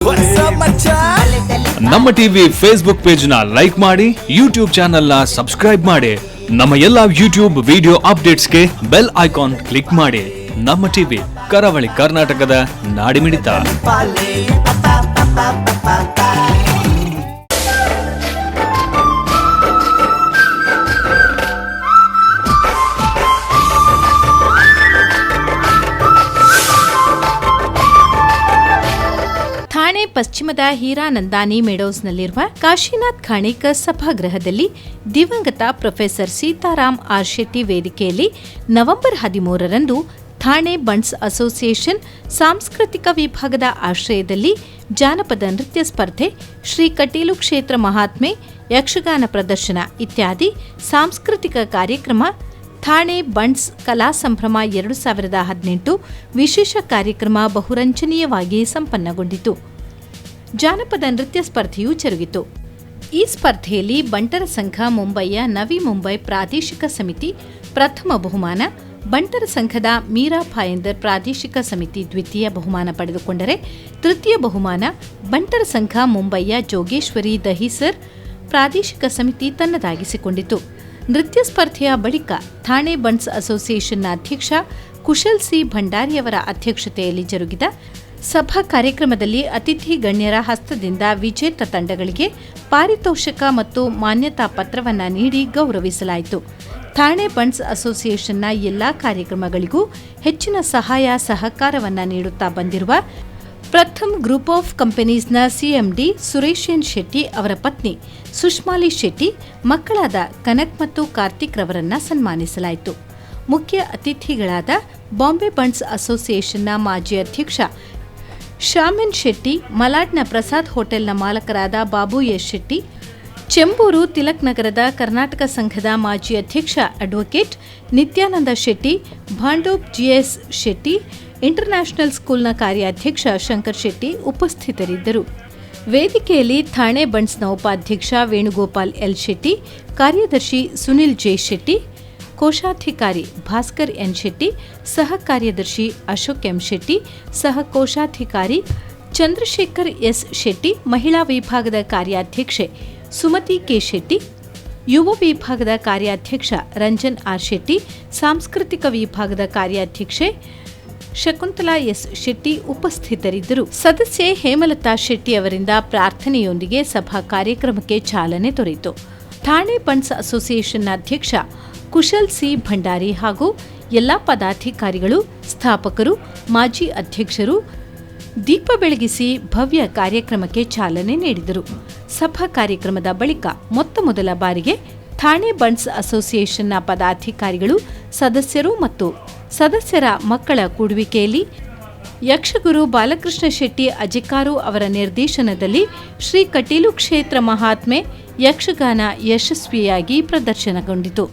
What's up, ಮಚ್ಚಾ? ನಮ್ಮ TV Facebook page ನ ಲೈಕ್ ಮಾಡಿ, ಯೂಟ್ಯೂಬ್ ಚಾನೆಲ್ ನ ಸಬ್ಸ್ಕ್ರೈಬ್ ಮಾಡಿ. ನಮ್ಮ ಎಲ್ಲಾ ಯೂಟ್ಯೂಬ್ ವಿಡಿಯೋ ಅಪ್ಡೇಟ್ಸ್ಗೆ ಬೆಲ್ ಐಕಾನ್ ಕ್ಲಿಕ್ ಮಾಡಿ. ನಮ್ಮ ಟಿವಿ, ಕರಾವಳಿ ಕರ್ನಾಟಕದ ನಾಡಿಮಿಡಿತ. ಪಾಲೆ ಪ ಪ ಪ ಪ ಪ ಪ. ಥಾಣೆ ಪಶ್ಚಿಮದ ಹೀರಾನಂದಾನಿ ಮೆಡೋಸ್ನಲ್ಲಿರುವ ಕಾಶಿನಾಥ್ ಖಾಣೇಕರ್ ಸಭಾಗೃಹದಲ್ಲಿ ದಿವಂಗತ ಪ್ರೊಫೆಸರ್ ಸೀತಾರಾಮ್ ಆರ್ ಶೆಟ್ಟಿ ವೇದಿಕೆಯಲ್ಲಿ ನವೆಂಬರ್ 13ರಂದು ಥಾಣೆ ಬಂಟ್ಸ್ ಅಸೋಸಿಯೇಷನ್ ಸಾಂಸ್ಕೃತಿಕ ವಿಭಾಗದ ಆಶ್ರಯದಲ್ಲಿ ಜಾನಪದ ನೃತ್ಯ ಸ್ಪರ್ಧೆ, ಶ್ರೀ ಕಟೀಲು ಕ್ಷೇತ್ರ ಮಹಾತ್ಮೆ ಯಕ್ಷಗಾನ ಪ್ರದರ್ಶನ ಇತ್ಯಾದಿ ಸಾಂಸ್ಕೃತಿಕ ಕಾರ್ಯಕ್ರಮ, ಥಾಣೆ ಬಂಟ್ಸ್ ಕಲಾ ಸಂಭ್ರಮ 2018 ವಿಶೇಷ ಕಾರ್ಯಕ್ರಮ ಬಹುರಂಜನೀಯವಾಗಿ ಸಂಪನ್ನಗೊಂಡಿತು. ಜಾನಪದ ನೃತ್ಯ ಸ್ಪರ್ಧೆಯೂ ಜರುಗಿತು. ಈ ಸ್ಪರ್ಧೆಯಲ್ಲಿ ಬಂಟರ ಸಂಘ ಮುಂಬೈಯ ನವಿ ಮುಂಬೈ ಪ್ರಾದೇಶಿಕ ಸಮಿತಿ ಪ್ರಥಮ ಬಹುಮಾನ, ಬಂಟರ ಸಂಘದ ಮೀರಾ ಭಾಯಂದರ್ ಪ್ರಾದೇಶಿಕ ಸಮಿತಿ ದ್ವಿತೀಯ ಬಹುಮಾನ ಪಡೆದುಕೊಂಡರೆ, ತೃತೀಯ ಬಹುಮಾನ ಬಂಟರ ಸಂಘ ಮುಂಬೈಯ ಜೋಗೇಶ್ವರಿ ದಹಿಸರ್ ಪ್ರಾದೇಶಿಕ ಸಮಿತಿ ತನ್ನದಾಗಿಸಿಕೊಂಡಿತು. ನೃತ್ಯ ಸ್ಪರ್ಧೆಯ ಬಳಿಕ ಥಾಣೆ ಬಂಟ್ಸ್ ಅಸೋಸಿಯೇಷನ್ನ ಅಧ್ಯಕ್ಷ ಕುಶಲ್ ಸಿ ಭಂಡಾರಿಯವರ ಅಧ್ಯಕ್ಷತೆಯಲ್ಲಿ ಜರುಗಿದ ಸಭಾ ಕಾರ್ಯಕ್ರಮದಲ್ಲಿ ಅತಿಥಿ ಗಣ್ಯರ ಹಸ್ತದಿಂದ ವಿಜೇತ ತಂಡಗಳಿಗೆ ಪಾರಿತೋಷಕ ಮತ್ತು ಮಾನ್ಯತಾ ಪತ್ರವನ್ನು ನೀಡಿ ಗೌರವಿಸಲಾಯಿತು. ಥಾಣೆ ಬಂಟ್ಸ್ ಅಸೋಸಿಯೇಷನ್ನ ಎಲ್ಲಾ ಕಾರ್ಯಕ್ರಮಗಳಿಗೂ ಹೆಚ್ಚಿನ ಸಹಾಯ ಸಹಕಾರವನ್ನು ನೀಡುತ್ತಾ ಬಂದಿರುವ ಪ್ರಥಮ್ ಗ್ರೂಪ್ ಆಫ್ ಕಂಪನೀಸ್ನ ಸಿಎಂಡಿ ಸುರೇಶ್ ಎನ್ ಶೆಟ್ಟಿ ಅವರ ಪತ್ನಿ ಸುಷ್ಮಾಲಿ ಶೆಟ್ಟಿ, ಮಕ್ಕಳಾದ ಕನಕ್ ಮತ್ತು ಕಾರ್ತಿಕ್ ರವರನ್ನ ಸನ್ಮಾನಿಸಲಾಯಿತು. ಮುಖ್ಯ ಅತಿಥಿಗಳಾದ ಬಾಂಬೆ ಬಂಟ್ಸ್ ಅಸೋಸಿಯೇಷನ್ನ ಮಾಜಿ ಅಧ್ಯಕ್ಷ ಶಾಮಿನ್ ಶೆಟ್ಟಿ, ಮಲಾಡ್ನ ಪ್ರಸಾದ್ ಹೋಟೆಲ್ನ ಮಾಲಕರಾದ ಬಾಬು ಎಸ್ ಶೆಟ್ಟಿ, ಚೆಂಬೂರು ತಿಲಕ್ ನಗರದ ಕರ್ನಾಟಕ ಸಂಘದ ಮಾಜಿ ಅಧ್ಯಕ್ಷ advocate Nityananda Shetty, Bhandup GS Shetty international ಸ್ಕೂಲ್ನ ಕಾರ್ಯಾಧ್ಯಕ್ಷ ಶಂಕರ್ ಶೆಟ್ಟಿ ಉಪಸ್ಥಿತರಿದ್ದರು. ವೇದಿಕೆಯಲ್ಲಿ ಥಾಣೆ ಬಂಟ್ಸ್ನ ಉಪಾಧ್ಯಕ್ಷ ವೇಣುಗೋಪಾಲ್ ಎಲ್ ಶೆಟ್ಟಿ, ಕಾರ್ಯದರ್ಶಿ ಸುನಿಲ್ ಜೆ ಶೆಟ್ಟಿ, ಕೋಶಾಧಿಕಾರಿ ಭಾಸ್ಕರ್ ಎನ್ ಶೆಟ್ಟಿ, ಸಹ ಕಾರ್ಯದರ್ಶಿ ಅಶೋಕ್ ಎಂ ಶೆಟ್ಟಿ, ಸಹ ಕೋಶಾಧಿಕಾರಿ ಚಂದ್ರಶೇಖರ್ ಎಸ್ ಶೆಟ್ಟಿ, ಮಹಿಳಾ ವಿಭಾಗದ ಕಾರ್ಯಾಧ್ಯಕ್ಷೆ ಸುಮತಿ ಕೆ ಶೆಟ್ಟಿ, ಯುವ ವಿಭಾಗದ ಕಾರ್ಯಾಧ್ಯಕ್ಷ ರಂಜನ್ ಆರ್ ಶೆಟ್ಟಿ, ಸಾಂಸ್ಕೃತಿಕ ವಿಭಾಗದ ಕಾರ್ಯಾಧ್ಯಕ್ಷೆ ಶಕುಂತಲಾ ಎಸ್ ಶೆಟ್ಟಿ ಉಪಸ್ಥಿತರಿದ್ದರು. ಸದಸ್ಯೆ ಹೇಮಲತಾ ಶೆಟ್ಟಿ ಅವರಿಂದ ಪ್ರಾರ್ಥನೆಯೊಂದಿಗೆ ಸಭಾ ಕಾರ್ಯಕ್ರಮಕ್ಕೆ ಚಾಲನೆ ದೊರೆಯಿತು. ಥಾಣೆ ಬಂಟ್ಸ್ ಅಸೋಸಿಯೇಷನ್ನ ಅಧ್ಯಕ್ಷ ಕುಶಲ್ ಸಿ ಭಂಡಾರಿ ಹಾಗೂ ಎಲ್ಲಾ ಪದಾಧಿಕಾರಿಗಳು, ಸ್ಥಾಪಕರು, ಮಾಜಿ ಅಧ್ಯಕ್ಷರು ದೀಪ ಬೆಳಗಿಸಿ ಭವ್ಯ ಕಾರ್ಯಕ್ರಮಕ್ಕೆ ಚಾಲನೆ ನೀಡಿದರು. ಸಭಾ ಕಾರ್ಯಕ್ರಮದ ಬಳಿಕ ಮೊತ್ತ ಮೊದಲ ಬಾರಿಗೆ ಥಾಣೆ ಬಂಟ್ಸ್ ಅಸೋಸಿಯೇಷನ್ನ ಪದಾಧಿಕಾರಿಗಳು, ಸದಸ್ಯರು ಮತ್ತು ಸದಸ್ಯರ ಮಕ್ಕಳ ಕೂಡುವಿಕೆಯಲ್ಲಿ ಯಕ್ಷಗುರು ಬಾಲಕೃಷ್ಣ ಶೆಟ್ಟಿ ಅಜಿಕಾರು ಅವರ ನಿರ್ದೇಶನದಲ್ಲಿ ಶ್ರೀ ಕಟೀಲು ಕ್ಷೇತ್ರ ಮಹಾತ್ಮೆ ಯಕ್ಷಗಾನ ಯಶಸ್ವಿಯಾಗಿ ಪ್ರದರ್ಶನಗೊಂಡಿತು.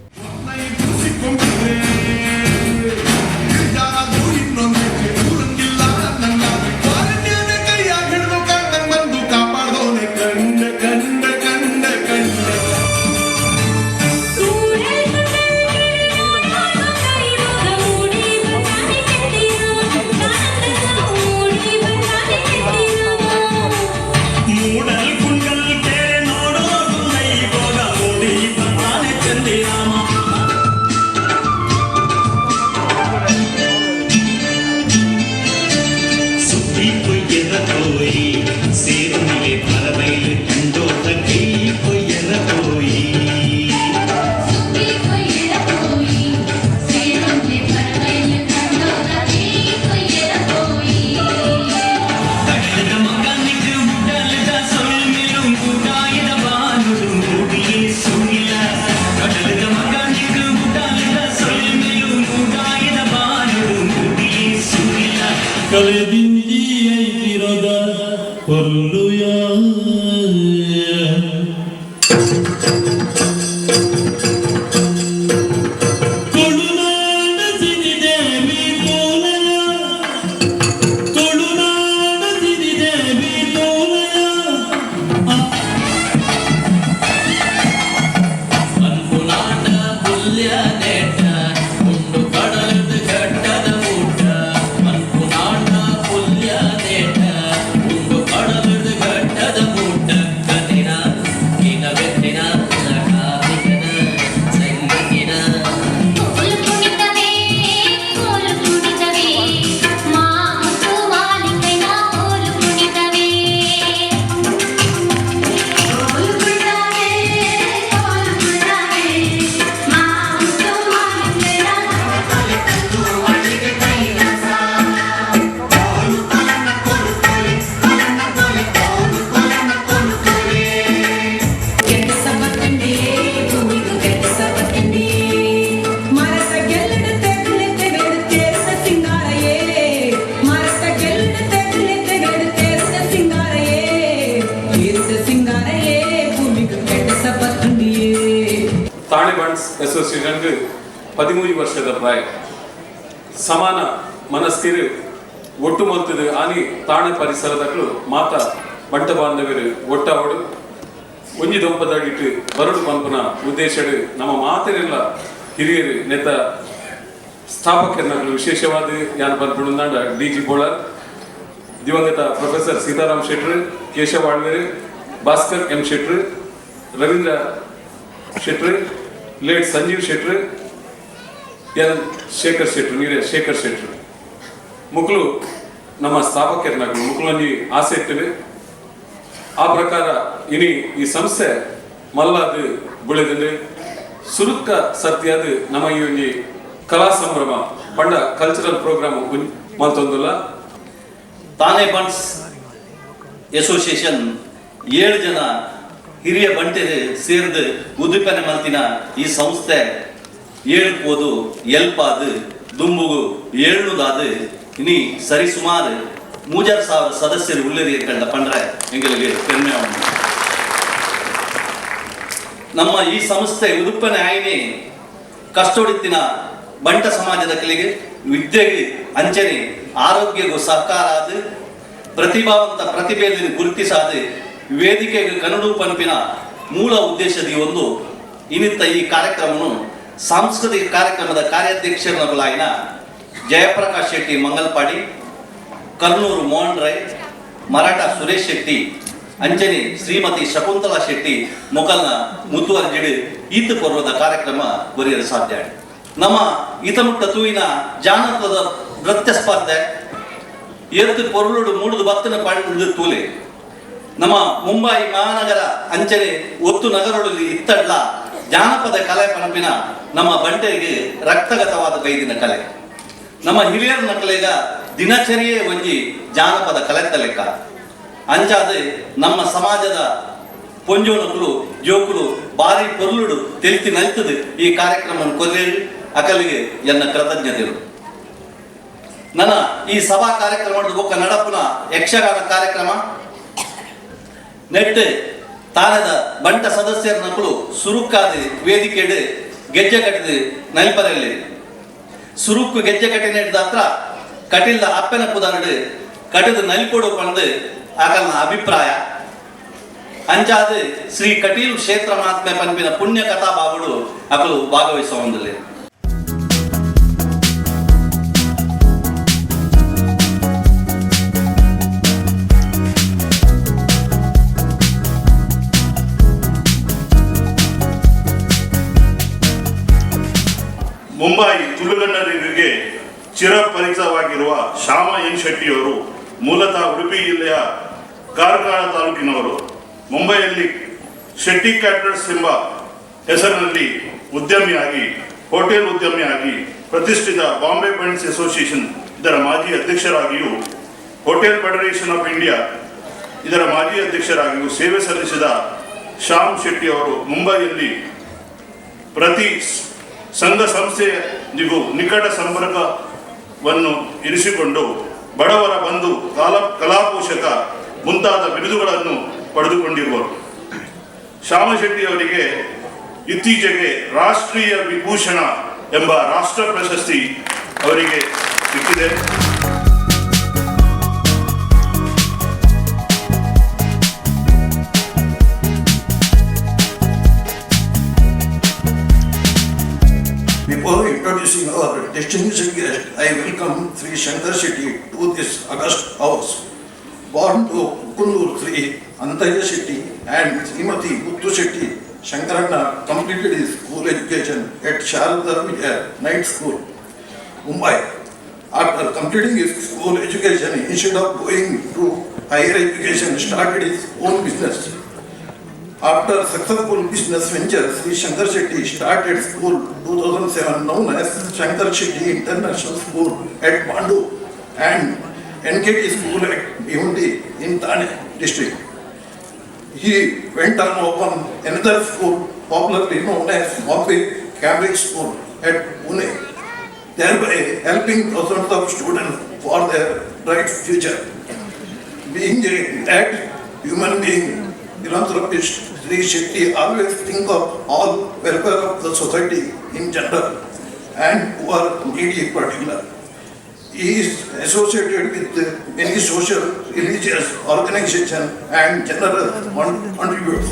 ಕೈಯಾಗ ಹಿಡಿದು ಕಂಡಂಗ್ ಬಂದು ಕಾಪಾಡ್ದೋನೆ ಕಂಡ ಕಂಡ ಕಂಡ ಕಂಡ. ಮೂಡಲ್ ಕುಂಡಲ್ ಕೇರೆ ನೋಡೋ ಭೋಗ ಮೂಡಿ ಬರ್ತಾನೆ ಚಂದಿರಾಮ. ಸುದ್ದಿ ಕೊಯ್ಯರ ಕೋಯಿ ಸೇರುನಿಲೆ ಪರಬೈಲು ಕಂಡೋದ ಕೈ ಕೊಯ್ಯರ ಕೋಯಿ. ಕಡಲದ ಮಗನಿಗೆ ಉಡಲದ ಸೊಲ್ಮೆಲು ಮೂಡಾಯದ ಬಾನುಡು ಮೂಡಿಯೇ ಸುಗಿಲ. ಕಡಲದ ಮಗನಿಗೆ ಉಡಲದ ಸೊಲ್ಮೆಲು ಮೂಡಾಯದ ಬಾನುಡು ಮೂಡಿಯೇ ಸುಗಿಲ. ಕಳೆದಿಂಜಿ ಐತಿರದ ಕೊಲ್ಲುಯ. ತುಳುನಾಡ ಸಿರಿದೇವಿ ತೋಲಯ, ತುಳುನಾಡ ಸಿರಿದೇವಿ ತೋಲಯ. ಅನ್ಪುನಾಟ ಪುಲ್ಯ ನೇಟ ಉಂಡು ಕಡಲದ ಘಟ್ಟದ ಊಟ. ಅನ್ಪುನಾಟ ಪುಲ್ಯ ನೇಟ ಉಂಡು ಕಡಲದ Bunts association 13 ವರ್ಷದ ಪ್ರಾಯ. ಸಮಾನ ಮನಸ್ಕಿರು ಒಟ್ಟು ಮಲ್ತದು ಆನಿ ತಾಣೆ ಪರಿಸರದಕ್ಲು ಮಾತ ಬಂಟ ಬಾಂಧವರು ಒಟ್ಟಾವಡು ಒಂಜಿ ದೊಂಪದಡಿಟ್ಟು ಬರಡು ಪಂಪನ ಉದ್ದೇಶಡು ನಮ್ಮ ಮಾತೆರೆಲ್ಲ ಹಿರಿಯರು ನೆತ್ತ ಸ್ಥಾಪಕರ್ನಕ್ಲು ವಿಶೇಷವಾದ ಯಾನ್ ಪನ್ಪುಂಡಾಂಡ ಡಿ ಜಿ ಬೋಳಾರ್, ದಿವಂಗತ ಪ್ರೊಫೆಸರ್ ಸೀತಾರಾಮ್ ಶೆಟ್ರು, ಕೇಶವ ಆಳ್ವೆರ್, ಭಾಸ್ಕರ್ ಎಂ ಶೆಟ್ರು, ರವೀಂದ್ರ ಶೆಟ್ರು, ಲೇಟ್ ಸಂಜೀವ್ ಶೆಟ್ರು, ಎನ್ ಶೇಖರ್ ಶೆಟ್ರು, ನೀರೇ ಶೇಖರ್ ಶೆಟ್ರು ಮುಕ್ಲು ನಮ್ಮ ಸ್ಥಾಪಕರ್ನಕ್ಲು. ಮುಕ್ಲು ಒಂಜಿ ಆಸೆ ಇತ್ತವೆ. ಆ ಪ್ರಕಾರ ಇನಿ ಈ ಸಂಸ್ಥೆ ಮಲ್ಲಾದು ಬುಳೆದಂಡು ಸುರುಕ್ಕ ಸತ್ಯಾದ ನಮ್ಮ ಈ ಒಂಜಿ ಕಲಾ ಸಂಭ್ರಮ ಪಂಡ ಕಲ್ಚರಲ್ ಪ್ರೋಗ್ರಾಮ್ ಮಲ್ತೊಂದುಲ್ಲ. ತಾನೆ ಬಂಟ್ಸ್ ಅಸೋಸಿಯೇಷನ್ 7 ಜನ ಹಿರಿಯ ಬಂಟೆರು ಸೇರ್ದು ಉದ್ದಿಪನೆ ಮಲ್ತಿನ ಈ ಸಂಸ್ಥೆ 7 ಪೋದು ಎಲ್ಪಾದು ದುಂಬುಗು ಏಳ್ನುದಾದು ಇನಿ ಸರಿಸುಮಾರು 3000 ಸದಸ್ಯರು ಉಳ್ಳರಿ ಕಂಡ ಪಂಡ್ರೆ ಎಂಗಳಿಗೆ ಪೆರ್ಮೆ ಉಂಡು. ನಮ್ಮ ಈ ಸಂಸ್ಥೆ ಉದುಪ್ಪನೆ ಆಯ್ನೆ ಕಷ್ಟೊಡಿತ್ತಿನ ಬಂಟ ಸಮಾಜದ ಕಲಿಗೆ ವಿದ್ಯೆಗೆ ಅಂಚನೆ ಆರೋಗ್ಯಗೂ ಸಹಕಾರ ಆದ ಪ್ರತಿಭಾವಂತ ಪ್ರತಿಭೆಯನ್ನು ಗುರುತಿಸಾದ ವೇದಿಕೆಗೆ ಕನ್ನಡ ಪಂಪಿನ ಮೂಲ ಉದ್ದೇಶದ ಈ ಒಂದು ಇನ್ನಿತ್ತ ಈ ಕಾರ್ಯಕ್ರಮವನ್ನು ಸಾಂಸ್ಕೃತಿಕ ಕಾರ್ಯಕ್ರಮದ ಕಾರ್ಯಾಧ್ಯಕ್ಷರನ್ನಾಗಿನ ಜಯಪ್ರಕಾಶ್ ಶೆಟ್ಟಿ ಮಂಗಲ್ಪಾಡಿ, ಕರ್ನೂರು ಮೋಹನ್ ರೈ, ಮರಾಠ ಸುರೇಶ್ ಶೆಟ್ಟಿ, ಅಂಜನಿ ಶ್ರೀಮತಿ ಶಕುಂತಲಾ ಶೆಟ್ಟಿ ಮೊಕಲ್ನ ಮುತುವರ್ಜಿಡು ಈತ ಪರ್ವದ ಕಾರ್ಯಕ್ರಮ ಬರೆಯಲು ಸಾಧ್ಯ. ನಮ್ಮ ಈತಮುಟ್ಟ ತೂಯಿನ ಜಾನಪದ ನೃತ್ಯ ಸ್ಪರ್ಧೆ ಎತ್ತು ಪೊರುಳುಡು ಮೂಡುದು ಬತ್ತನ ಪಂಡು ತೂಲೆ ನಮ್ಮ ಮುಂಬೈ ಮಹಾನಗರ ಅಂಚನೆ ಒತ್ತು ನಗರಗಳಲ್ಲಿ ಇತ್ತಡ್ಲ ಜಾನಪದ ಕಲೆ ಪನಪಿನ ನಮ್ಮ ಬಂಟೆಗೆ ರಕ್ತಗತವಾದ ಕೈದಿನ ಕಲೆ. ನಮ್ಮ ಹಿರಿಯರ ನಕಲೆಗ ದಿನಚರಿಯೇ ಒಂಜಿ ಜಾನಪದ ಕಲೆ ಲೆಕ್ಕ. ಅಂಚಾದ ನಮ್ಮ ಸಮಾಜದ ಪೊಂಜೋನಕುಲು ಜೋಕುಲು ಬಾರಿ ಪೊರುಳುಡು ತೆಲಿತಿ ನಲಿತದು ಈ ಕಾರ್ಯಕ್ರಮ ಕೊರ್ಲೇಳು ಅಕಲಿಗೆ ಎನ್ನ ಕೃತಜ್ಞತೆಗಳು. ನನ್ನ ಈ ಸಭಾ ಕಾರ್ಯಕ್ರಮದ ಬೊಕ್ಕ ನಡಪುನ ಯಕ್ಷಗಾನ ಕಾರ್ಯಕ್ರಮ ನೆಟ್ ತಾನದ ಬಂಟ ಸದಸ್ಯರ ನಕಲು ಸುರುಕಾದ ವೇದಿಕೆಡು ಗೆಜ್ಜೆ ಕಟ್ಟಿದ ನಲ್ಪರಲ್ಲಿ ಸುರುಕು ಗೆಜ್ಜೆ ಕಟ್ಟಿ ನೆಟ್ದ ಹತ್ರ ಕಟಿಲ್ದ ಅಪ್ಪನ ಪುದರ್ಡು ಕಟಿದ ನಲ್ಪೊಡು ಪಂದು ಆಕಲ್ನ ಅಭಿಪ್ರಾಯ. ಅಂಚಾದ ಶ್ರೀ ಕಟೀಲು ಕ್ಷೇತ್ರ ಮಹಾತ್ಮೆ ಪನ್ಪಿನ ಪುಣ್ಯ ಕಥಾ ಬಾಬುಡು ಅಕಲು ಭಾಗವಹಿಸುವಂದಿಲ್ಲ. ಮುಂಬೈ ತುಳುಗನ್ನಡಿಗರಿಗೆ ಚಿರಪರಿಚಿತವಾಗಿರುವ ಶ್ಯಾಮ ಎನ್ ಶೆಟ್ಟಿಯವರು ಮೂಲತಃ ಉಡುಪಿ ಜಿಲ್ಲೆಯ ಕಾರ್ಕಳ ತಾಲೂಕಿನವರು. ಮುಂಬೈಯಲ್ಲಿ ಶೆಟ್ಟಿ ಕ್ಯಾಟರ್ಸ್ ಎಂಬ ಹೆಸರಿನಲ್ಲಿ ಉದ್ಯಮಿಯಾಗಿ, ಹೋಟೆಲ್ ಉದ್ಯಮಿಯಾಗಿ ಪ್ರತಿಷ್ಠಿತ ಬಾಂಬೆ ಬಂಟ್ಸ್ ಅಸೋಸಿಯೇಷನ್ ಇದರ ಮಾಜಿ ಅಧ್ಯಕ್ಷರಾಗಿಯೂ, hotel federation of India ಇದರ ಮಾಜಿ ಅಧ್ಯಕ್ಷರಾಗಿಯೂ ಸೇವೆ ಸಲ್ಲಿಸಿದ ಶ್ಯಾಮ್ ಶೆಟ್ಟಿ ಅವರು ಮುಂಬೈಯಲ್ಲಿ ಪ್ರತಿ ಸಂಘ ಸಂಸ್ಥೆಯೊಂದಿಗೂ ನಿಕಟ ಸಂಪರ್ಕವನ್ನು ಇರಿಸಿಕೊಂಡು ಬಡವರ ಬಂಧು, ಕಲಾಪೋಷಕ ಮುಂತಾದ ಬಿರುದುಗಳನ್ನು ಪಡೆದುಕೊಂಡಿರುವರು. ಶ್ಯಾಮಶೆಟ್ಟಿ ಅವರಿಗೆ ಇತ್ತೀಚೆಗೆ ರಾಷ್ಟ್ರೀಯ ವಿಭೂಷಣ ಎಂಬ ರಾಷ್ಟ್ರ ಪ್ರಶಸ್ತಿ ಅವರಿಗೆ ಸಿಕ್ಕಿದೆ. Before introducing our distinguished guest, I welcome Sri Shankar Shetty to this august house. Born to Kundur Sri Antaya Shetty and Srimati Muttu Shetty, Shankaranna completed his school education at Sharada Vidya Night School, Mumbai. After completing his school education, instead of going to higher education, started his own business. After successful business venture, Sri Shankar Shetty started school 2007 known as Shankar Shetty International School at Pandu and NKT School at Bhiwandi in Thane district. He went on to open another school popularly known as Bombay Cambridge School at Pune, thereby helping thousands of students for their bright future. Being a glad human being, philanthropist, Sri Shetty always think of all welfare of the society in general and who are needy in particular. He is associated with many social, religious organizations and general contributes.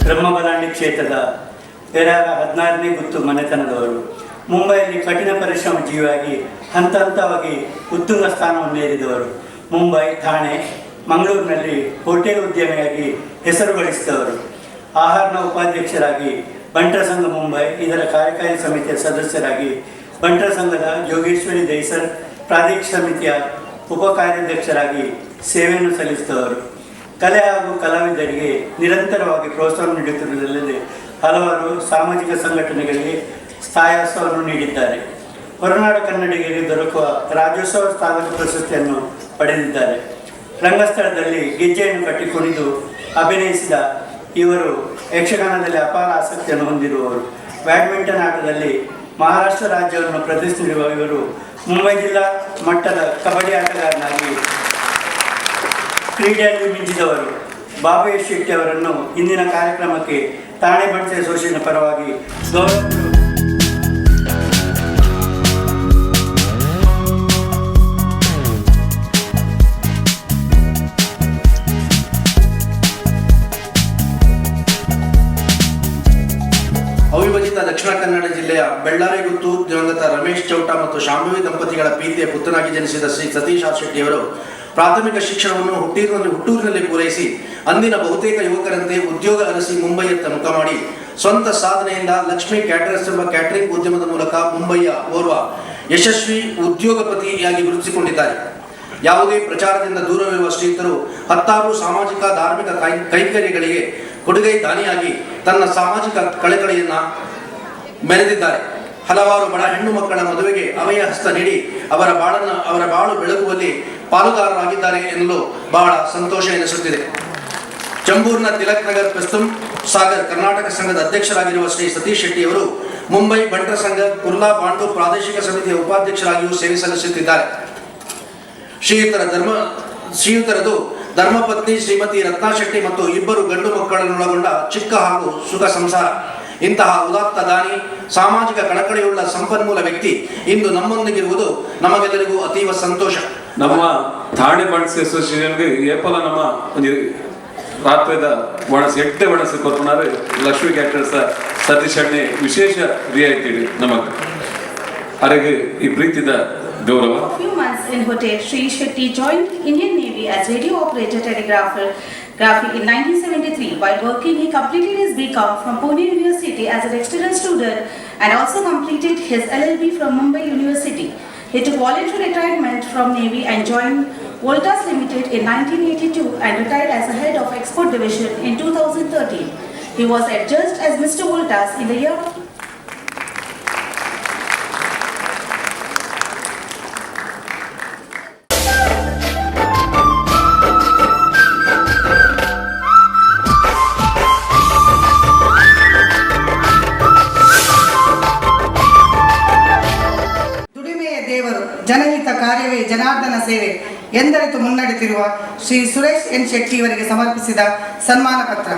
Brahmabalandi ಕ್ಷೇತ್ರದ ಪೆರಾರ 16ನೇ ಗುತ್ತು ಮನೆತನದವರು. ಮುಂಬೈಯಲ್ಲಿ ಕಠಿಣ ಪರಿಶ್ರಮ ಜೀವಿಯಾಗಿ ಹಂತ ಹಂತವಾಗಿ ಉತ್ತುಂಗ ಸ್ಥಾನವನ್ನು ಏರಿದವರು. ಮುಂಬೈ, ಥಾಣೆ, ಮಂಗಳೂರಿನಲ್ಲಿ hotel ಉದ್ಯಮಿಯಾಗಿ ಹೆಸರು ಗಳಿಸಿದವರು. ಆಹಾರ್ನ ಉಪಾಧ್ಯಕ್ಷರಾಗಿ, ಬಂಟರ ಸಂಘ ಮುಂಬೈ ಇದರ ಕಾರ್ಯಕಾರಿ ಸಮಿತಿಯ ಸದಸ್ಯರಾಗಿ, ಬಂಟರ ಸಂಘದ ಜೋಗೇಶ್ವರಿ ದೈಸರ್ ಪ್ರಾದೇಶಿಕ ಸಮಿತಿಯ ಉಪ ಕಾರ್ಯಾಧ್ಯಕ್ಷರಾಗಿ ಸೇವೆಯನ್ನು ಸಲ್ಲಿಸಿದವರು. ಕಲೆ ಹಾಗೂ ಕಲಾವಿದರಿಗೆ ನಿರಂತರವಾಗಿ ಪ್ರೋತ್ಸಾಹ ನೀಡುತ್ತಿರುವುದಲ್ಲದೆ ಹಲವಾರು ಸಾಮಾಜಿಕ ಸಂಘಟನೆಗಳಿಗೆ ಸ್ಥಾಯತ್ವವನ್ನು ನೀಡಿದ್ದಾರೆ. ಹೊರನಾಡ ಕನ್ನಡಿಗರಿಗೆ ದೊರಕುವ ರಾಜ್ಯೋತ್ಸವ ಸ್ಥಾಪಕ ಪ್ರಶಸ್ತಿಯನ್ನು ಪಡೆದಿದ್ದಾರೆ. ರಂಗಸ್ಥಳದಲ್ಲಿ ಗೆಜ್ಜೆಯನ್ನು ಕಟ್ಟಿ ಕುಣಿದು ಅಭಿನಯಿಸಿದ ಇವರು ಯಕ್ಷಗಾನದಲ್ಲಿ ಅಪಾರ ಆಸಕ್ತಿಯನ್ನು ಹೊಂದಿರುವವರು. ಬ್ಯಾಡ್ಮಿಂಟನ್ ಆಟದಲ್ಲಿ ಮಹಾರಾಷ್ಟ್ರ ರಾಜ್ಯವನ್ನು ಪ್ರತಿನಿಧಿಸಿರುವ ಇವರು ಮುಂಬೈ ಜಿಲ್ಲಾ ಮಟ್ಟದ ಕಬಡ್ಡಿ ಆಟಗಾರನಾಗಿ ಕ್ರೀಡೆಯಲ್ಲಿ ಮಿಂಚಿದವರು. ಬಾಬು ಎಸ್ ಶೆಟ್ಟಿ ಅವರನ್ನು ಇಂದಿನ ಕಾರ್ಯಕ್ರಮಕ್ಕೆ ಥಾಣೆ ಬಂಟ್ಸ್ ಅಸೋಸಿಯೇಷನ್ ಪರವಾಗಿ ಗೌರವ ಅವಿಭಜಿತ ದಕ್ಷಿಣ ಕನ್ನಡ ಜಿಲ್ಲೆಯ ಬೆಳ್ಳಾರಿ ಗುತ್ತು ದಿವಂಗತ ರಮೇಶ್ ಚೌಟ ಮತ್ತು ಶಾಂಭವಿ ದಂಪತಿಗಳ ಪ್ರೀತಿಯ ಪುತ್ರನಾಗಿ ಜನಿಸಿದ ಶ್ರೀ ಸತೀಶ್ ಆರ್ ಶೆಟ್ಟಿಯವರು ಪ್ರಾಥಮಿಕ ಶಿಕ್ಷಣವನ್ನು ಹುಟ್ಟೂರಿನಲ್ಲಿ ಪೂರೈಸಿ ಅಂದಿನ ಬಹುತೇಕ ಯುವಕರಂತೆ ಉದ್ಯೋಗ ಅರಸಿ ಮುಂಬೈಯತ್ತ ಮುಖ ಮಾಡಿ ಸ್ವಂತ ಸಾಧನೆಯಿಂದ ಲಕ್ಷ್ಮೀ ಕ್ಯಾಟರರ್ಸ್ ಎಂಬ ಕ್ಯಾಟರಿಂಗ್ ಉದ್ಯಮದ ಮೂಲಕ ಮುಂಬೈಯ ಓರ್ವ ಯಶಸ್ವಿ ಉದ್ಯೋಗಪತಿಯಾಗಿ ಗುರುತಿಸಿಕೊಂಡಿದ್ದಾರೆ. ಯಾವುದೇ ಪ್ರಚಾರದಿಂದ ದೂರವಿರುವ ಶ್ರೀಯುತರು ಹತ್ತಾರು ಸಾಮಾಜಿಕ ಧಾರ್ಮಿಕ ಕೈಂಕರ್ಯಗಳಿಗೆ ಕೊಡುಗೈ ದಾನಿಯಾಗಿ ತನ್ನ ಸಾಮಾಜಿಕ ಕಳಕಳಿಯನ್ನ ಮೆರೆದಿದ್ದಾರೆ. ಹಲವಾರು ಬಡ ಹೆಣ್ಣು ಮಕ್ಕಳ ಮದುವೆಗೆ ಅಭಯ ಹಸ್ತ ನೀಡಿ ಅವರ ಬಾಳು ಬೆಳಗುವಲ್ಲಿ ಪಾಲುದಾರರಾಗಿದ್ದಾರೆ ಎನ್ನಲು ಬಹಳ ಸಂತೋಷ ಎನಿಸುತ್ತಿದೆ. ಚಂಬೂರ್ನ ತಿಲಕ್ ನಗರ್ ಪ್ರಸ್ತುಂ ಸಾಗರ್ ಕರ್ನಾಟಕ ಸಂಘದ ಅಧ್ಯಕ್ಷರಾಗಿರುವ ಶ್ರೀ ಸತೀಶ್ ಶೆಟ್ಟಿಯವರು ಮುಂಬೈ ಬಂಟರ ಸಂಘ ಕುರ್ಲಾ ಬಾಂಡು ಪ್ರಾದೇಶಿಕ ಸಮಿತಿಯ ಉಪಾಧ್ಯಕ್ಷರಾಗಿಯೂ ಸೇವೆ ಸಲ್ಲಿಸುತ್ತಿದ್ದಾರೆ. ಶ್ರೀಯುತರದು ಧರ್ಮಪತ್ನಿ ಶ್ರೀಮತಿ ರತ್ನಾ ಶೆಟ್ಟಿ ಮತ್ತು ಇಬ್ಬರು ಗಂಡು ಮಕ್ಕಳನ್ನೊಳಗೊಂಡ ಚಿಕ್ಕ ಹಾಗೂ ಸುಖ ಸಂಸಾರ. ಇಂತಹ ಉದಾತ್ತ ದಾನಿ, ಸಾಮಾಜಿಕ ಕಳಕಳಿಯುಳ್ಳ ಸಂಪನ್ಮೂಲ ವ್ಯಕ್ತಿ ಇಂದು ನಮ್ಮೊಂದಿಗಿರುವುದು ನಮಗೆಲ್ಲರಿಗೂ ಅತೀವ ಸಂತೋಷ. ನಮ್ಮ ಥಾಣೆ ಬಂಟ್ಸ್ ಅಸೋಸಿಯೇಷನ್ಗೆ ಏಪಲ ನಮ್ಮ ಒಂಜಿ ರಾತ್ರಿದ ಒಣಸು ಎಡ್ಡೆ ಒಣಸು ಕೊರ್ಪುನಾರು ಲಕ್ಷ್ಮೀ ಕ್ಯಾಟರ್ಸ್ ಸತೀಶ್ ಅಣ್ಣೆ ವಿಶೇಷ ರಿಯಾಯಿತಿ ನಮಗ್ ಅರೆಗೆ ಈ ಪ್ರೀತಿದ ಗೌರವ. Few months in hotel, Sri Shetty joined Indian Navy as radio operator telegrapher graphy in 1973. While working, he completed his BCom from Pune University as an external student and also completed his LLB from Mumbai University. He took voluntary retirement from Navy and joined Voltas Limited in 1982 and retired as the head of export division in 2013. He was adjudged as Mr. Voltas in the year of ದುಡಿಮೆಯ ದೇವರು, ಜನಹಿತ ಕಾರ್ಯವೇ ಜನಾರ್ದನ ಸೇವೆ ಎಂದರಿತು ಮುನ್ನಡೆತಿರುವ ಶ್ರೀ ಸುರೇಶ್ ಎನ್ ಶೆಟ್ಟಿಯವರಿಗೆ ಸಮರ್ಪಿಸಿದ ಸನ್ಮಾನ ಪತ್ರ.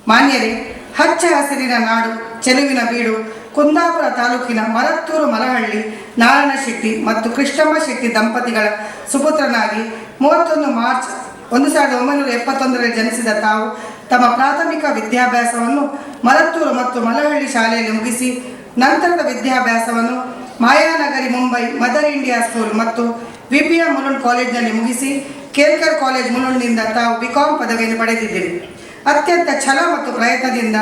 ಮಾನ್ಯರೇ, ಹಚ್ಚ ಹಸಿರಿನ ನಾಡು, ಚೆಲುವಿನ ಬೀಡು ಕುಂದಾಪುರ ತಾಲೂಕಿನ ಮರತ್ತೂರು ಮಲಹಳ್ಳಿ ನಾರಾಯಣ ಶೆಟ್ಟಿ ಮತ್ತು ಕೃಷ್ಣಮ್ಮ ಶೆಟ್ಟಿ ದಂಪತಿಗಳ ಸುಪುತ್ರನಾಗಿ 31 ಮಾರ್ಚ್ 1971ರಲ್ಲಿ ಜನಿಸಿದ ತಾವು ತಮ್ಮ ಪ್ರಾಥಮಿಕ ವಿದ್ಯಾಭ್ಯಾಸವನ್ನು ಮರತ್ತೂರು ಮತ್ತು ಮಲಹಳ್ಳಿ ಶಾಲೆಯಲ್ಲಿ ಮುಗಿಸಿ ನಂತರದ ವಿದ್ಯಾಭ್ಯಾಸವನ್ನು ಮಾಯಾನಗರಿ ಮುಂಬೈ ಮದರ್ ಇಂಡಿಯಾ ಸ್ಕೂಲ್ ಮತ್ತು ವಿಪಿಎಂ ಮುಲುಂಡ್ ಕಾಲೇಜಿನಲ್ಲಿ ಮುಗಿಸಿ ಕೇಲ್ಕರ್ ಕಾಲೇಜ್ ಮುಲುಂಡ್ನಿಂದ ತಾವು ಬಿಕಾಂ ಪದವಿಯನ್ನು ಪಡೆದಿದ್ದೀರಿ. ಅತ್ಯಂತ ಛಲ ಮತ್ತು ಪ್ರಯತ್ನದಿಂದ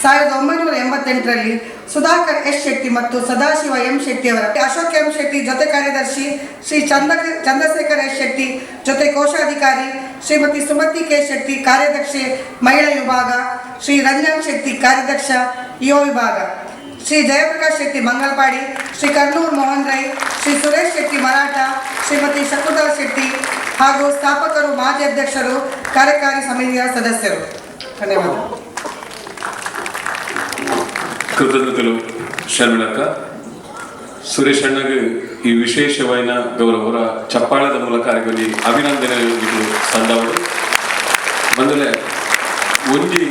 1988ರಲ್ಲಿ ಸುಧಾಕರ್ ಎಸ್ ಶೆಟ್ಟಿ ಮತ್ತು ಸದಾಶಿವ ಎಂ ಶೆಟ್ಟಿ ಅವರ ಅಶೋಕ್ ಎಂ ಶೆಟ್ಟಿ ಜೊತೆ ಕಾರ್ಯದರ್ಶಿ, ಶ್ರೀ ಚಂದ್ರಶೇಖರ್ ಎಸ್ ಶೆಟ್ಟಿ ಜೊತೆ ಕೋಶಾಧಿಕಾರಿ, ಶ್ರೀಮತಿ ಸುಮತಿ ಕೆ ಶೆಟ್ಟಿ ಕಾರ್ಯದರ್ಶಿ ಮಹಿಳಾ ವಿಭಾಗ, ಶ್ರೀ ರಂಜನ್ ಶೆಟ್ಟಿ ಕಾರ್ಯದರ್ಶ ಯುವ ವಿಭಾಗ, ಶ್ರೀ ಜಯಪ್ರಕಾಶ್ ಶೆಟ್ಟಿ ಮಂಗಲ್ಪಾಡಿ, ಶ್ರೀ ಕರ್ನೂರ್ ಮೋಹನ್ ರೈ, ಶ್ರೀ ಸುರೇಶ್ ಶೆಟ್ಟಿ ಮರಾಠ, ಶ್ರೀಮತಿ ಶಕುಂತಲಾ ಶೆಟ್ಟಿ ಹಾಗೂ ಸ್ಥಾಪಕರು, ಮಾಜಿ ಅಧ್ಯಕ್ಷರು, ಕಾರ್ಯಕಾರಿ ಸಮಿತಿಯ ಸದಸ್ಯರು. ಧನ್ಯವಾದ. ಕೃತಜ್ಞತೆಗಳು. ಶರ್ಮಿಳಕ್ಕ ಸುರೇಶ್ ಅಣ್ಣಗೆ ಈ ವಿಶೇಷವಾಯಿನ ಗೌರವರ ಚಪ್ಪಾಳದ ಮೂಲಕ ಅವರಿಗೆ ಅಭಿನಂದನೆ ಸಂದವರು. ಬಂದಲೆ ಒಂಜಿ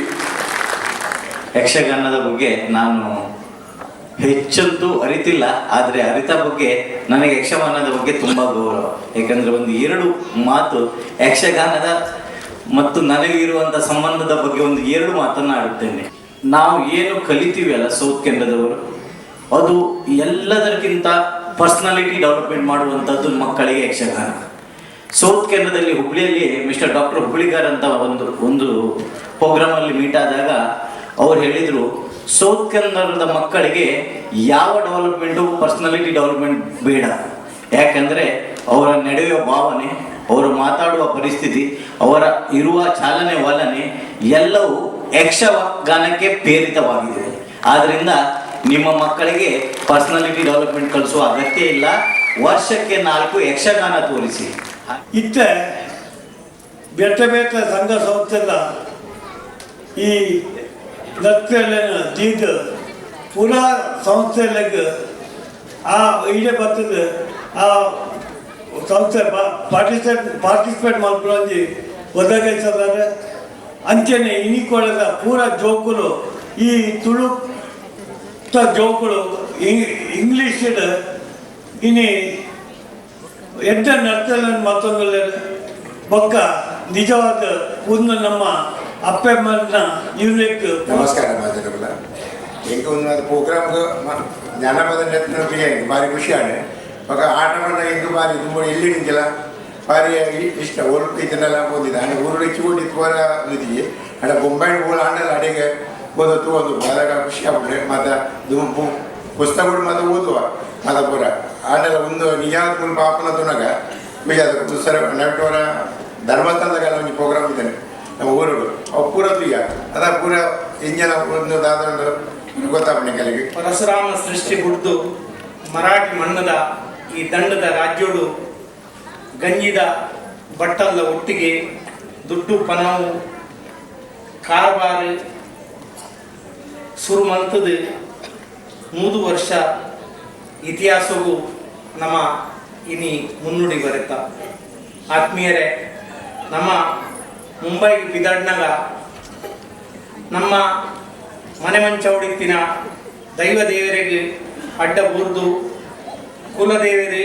ಯಕ್ಷಗಾನದ ಬಗ್ಗೆ ನಾನು ಹೆಚ್ಚಂತೂ ಅರಿತಿಲ್ಲ, ಆದರೆ ಅರಿತ ಬಗ್ಗೆ ನನಗೆ ಯಕ್ಷಗಾನದ ಬಗ್ಗೆ ತುಂಬ ಗೌರವ. ಏಕೆಂದರೆ ಒಂದು ಎರಡು ಮಾತು ಯಕ್ಷಗಾನದ ಮತ್ತು ನನಗೆ ಇರುವಂಥ ಸಂಬಂಧದ ಬಗ್ಗೆ ಒಂದು ಎರಡು ಮಾತನ್ನು ಆಡುತ್ತೇನೆ. ನಾವು ಏನು ಕಲಿತೀವಿ ಅಲ್ಲ ಸೌತ್ ಕೇಂದ್ರದವರು, ಅದು ಎಲ್ಲದಕ್ಕಿಂತ ಪರ್ಸ್ನಾಲಿಟಿ ಡೆವಲಪ್ಮೆಂಟ್ ಮಾಡುವಂಥದ್ದು ಮಕ್ಕಳಿಗೆ ಯಕ್ಷಗಾನ. ಸೌತ್ ಕೇಂದ್ರದಲ್ಲಿ ಹುಬ್ಳಿಯಲ್ಲಿ ಮಿಸ್ಟರ್ ಡಾಕ್ಟರ್ ಹುಬ್ಳಿಗಾರ್ ಅಂತ ಒಂದು ಒಂದು ಪ್ರೋಗ್ರಾಮಲ್ಲಿ ಮೀಟ್ ಆದಾಗ ಅವ್ರು ಹೇಳಿದರು, ಸೌತ್ ಕೇಂದ್ರದ ಮಕ್ಕಳಿಗೆ ಯಾವ ಡೆವಲಪ್ಮೆಂಟು ಪರ್ಸ್ನಾಲಿಟಿ ಡೆವಲಪ್ಮೆಂಟ್ ಬೇಡ, ಯಾಕಂದರೆ ಅವರ ನಡೆಯುವ ಭಾವನೆ, ಅವರು ಮಾತಾಡುವ ಪರಿಸ್ಥಿತಿ, ಅವರ ಇರುವ ಚಾಲನೆ ವಲನೆ ಎಲ್ಲವೂ ಯಕ್ಷಗಾನಕ್ಕೆ ಪ್ರೇರಿತವಾಗಿದೆ. ಆದ್ದರಿಂದ ನಿಮ್ಮ ಮಕ್ಕಳಿಗೆ ಪರ್ಸ್ನಾಲಿಟಿ ಡೆವಲಪ್ಮೆಂಟ್ ಕಲಿಸುವ ಅಗತ್ಯ ಇಲ್ಲ, ವರ್ಷಕ್ಕೆ 4 ಯಕ್ಷಗಾನ ತೋರಿಸಿ. ಇತ್ತ ಬೇತೆ ಬೇತೆ ಸಂಘ ಸಂಸ್ಥೆಲ್ಲ ಈ ನೃತ್ಯನ ದೀದ ಪೂರಾ ಸಂಸ್ಥೆಲೆಗ್ ಆ ಇಡೇ ಬರ್ತದೆ. ಆ ಸಂಸ್ಥೆ ಪಾರ್ಟಿಸಿಪೇಟ್ ಮಾಡ್ಕೊಂಡಿ ಒದಗಿಸಿದ್ದಾರೆ. ಅಂಚನೆ ಇನಿಕೊಳದ ಪೂರ ಜೋಕುಲು ಈ ತುಳುತ ಜೋಕುಲು ಇಂಗ್ಲೀಷ್ ಇನಿ ಎಡ್ಡ ನರ್ತನ ಮತ್ತೊಂದು ಬೊಕ್ಕ ನಿಜವಾದ ಒಂದು ನಮ್ಮ ಅಪ್ಪಮ್ಮನ ಯೂನಿಕ್. ನಮಸ್ಕಾರ ಮಾತಾಡೋಲ್ಲ ಎಂಗೆ ಒಂದು ಪ್ರೋಗ್ರಾಮ್ ಜಾನಪದ ನೃತ್ಯ ಭಾರಿ ಖುಷಿ ಆಣೆ. ಬೊಕ ಆಟ ಪಂಡ ಎಂಕ್ ಬಾರಿ ತುಂಬ ಎಲ್ಲಿ ನಿಂಚಿಲ್ಲ ಭಾರಿ ಇಷ್ಟ ಒಲ್ಪ ಇದನ್ನೆಲ್ಲ ಓದಿದೆ ಆಂಡ ಊರು ಹೆಚ್ಚು ಕೊಟ್ಟಿತ್ತು ಪೂರ ಒಂದಿಗೆ ಆಂಡ ಬೊಂಬಾಯಿ ಓಲ್ ಆಂಡಲ ಅಡೆಗೆ ಓದತ್ತು ತೂವೊಂದು ಅದಾಗ ಖುಷಿ ಆಪುಂಡು. ಮಾತ ದುಂಬು ಪುಸ್ತಕಗಳು ಮಾತ ಓದುವ ಮಾತ ಪೂರ ಆಂಡಲ ಒಂದು ನಿಜಾದ ಮುಲ್ಪ ಆಪುನ ತುನಗ ಖುಷಿ ಆದ. ಸರ ನಟವರ ಧರ್ಮಸ್ಥಳದಾಗೆಲ್ಲ ಒಂಜಿ ಪ್ರೋಗ್ರಾಮ್ ಇದ್ದಾನೆ ನಮ್ಮ ಊರುಡು ಅವು ಪೂರ ತೂಯ ಅದ ಪೂರ ಇಂಜನ ಒಂದು ದಾದ ಗೊತ್ತಾಪುಂಡು ಕೆಲಗೆ. ಪರಶುರಾಮ ಸೃಷ್ಟಿ ಹುಡ್ದು ಮರಾಠಿ ಮಣ್ಣದ ಈ ದಂಡದ ರಾಜ್ಯೋಡು ಗಂಜಿದ ಬಟ್ಟಲ್ಲ ಒಟ್ಟಿಗೆ ದುಡ್ಡು ಪನವು ಕಾರ್ಬಾರು ಸುರು ಮಂತದ 100 ವರ್ಷ ಇತಿಹಾಸವೂ ನಮ್ಮ ಇನಿ ಮುನ್ನುಡಿ ಬರೆತ. ಆತ್ಮೀಯರೇ, ನಮ್ಮ ಮುಂಬೈಗೆ ಬಿದಾಡ್ನಾಗ ನಮ್ಮ ಮನೆ ಮಂಚವಡಿತ್ತಿನ ದೈವ ದೇವರಿಗೆ ಅಡ್ಡ ಬೂರ್ದು ಕುಲದೇವರಿ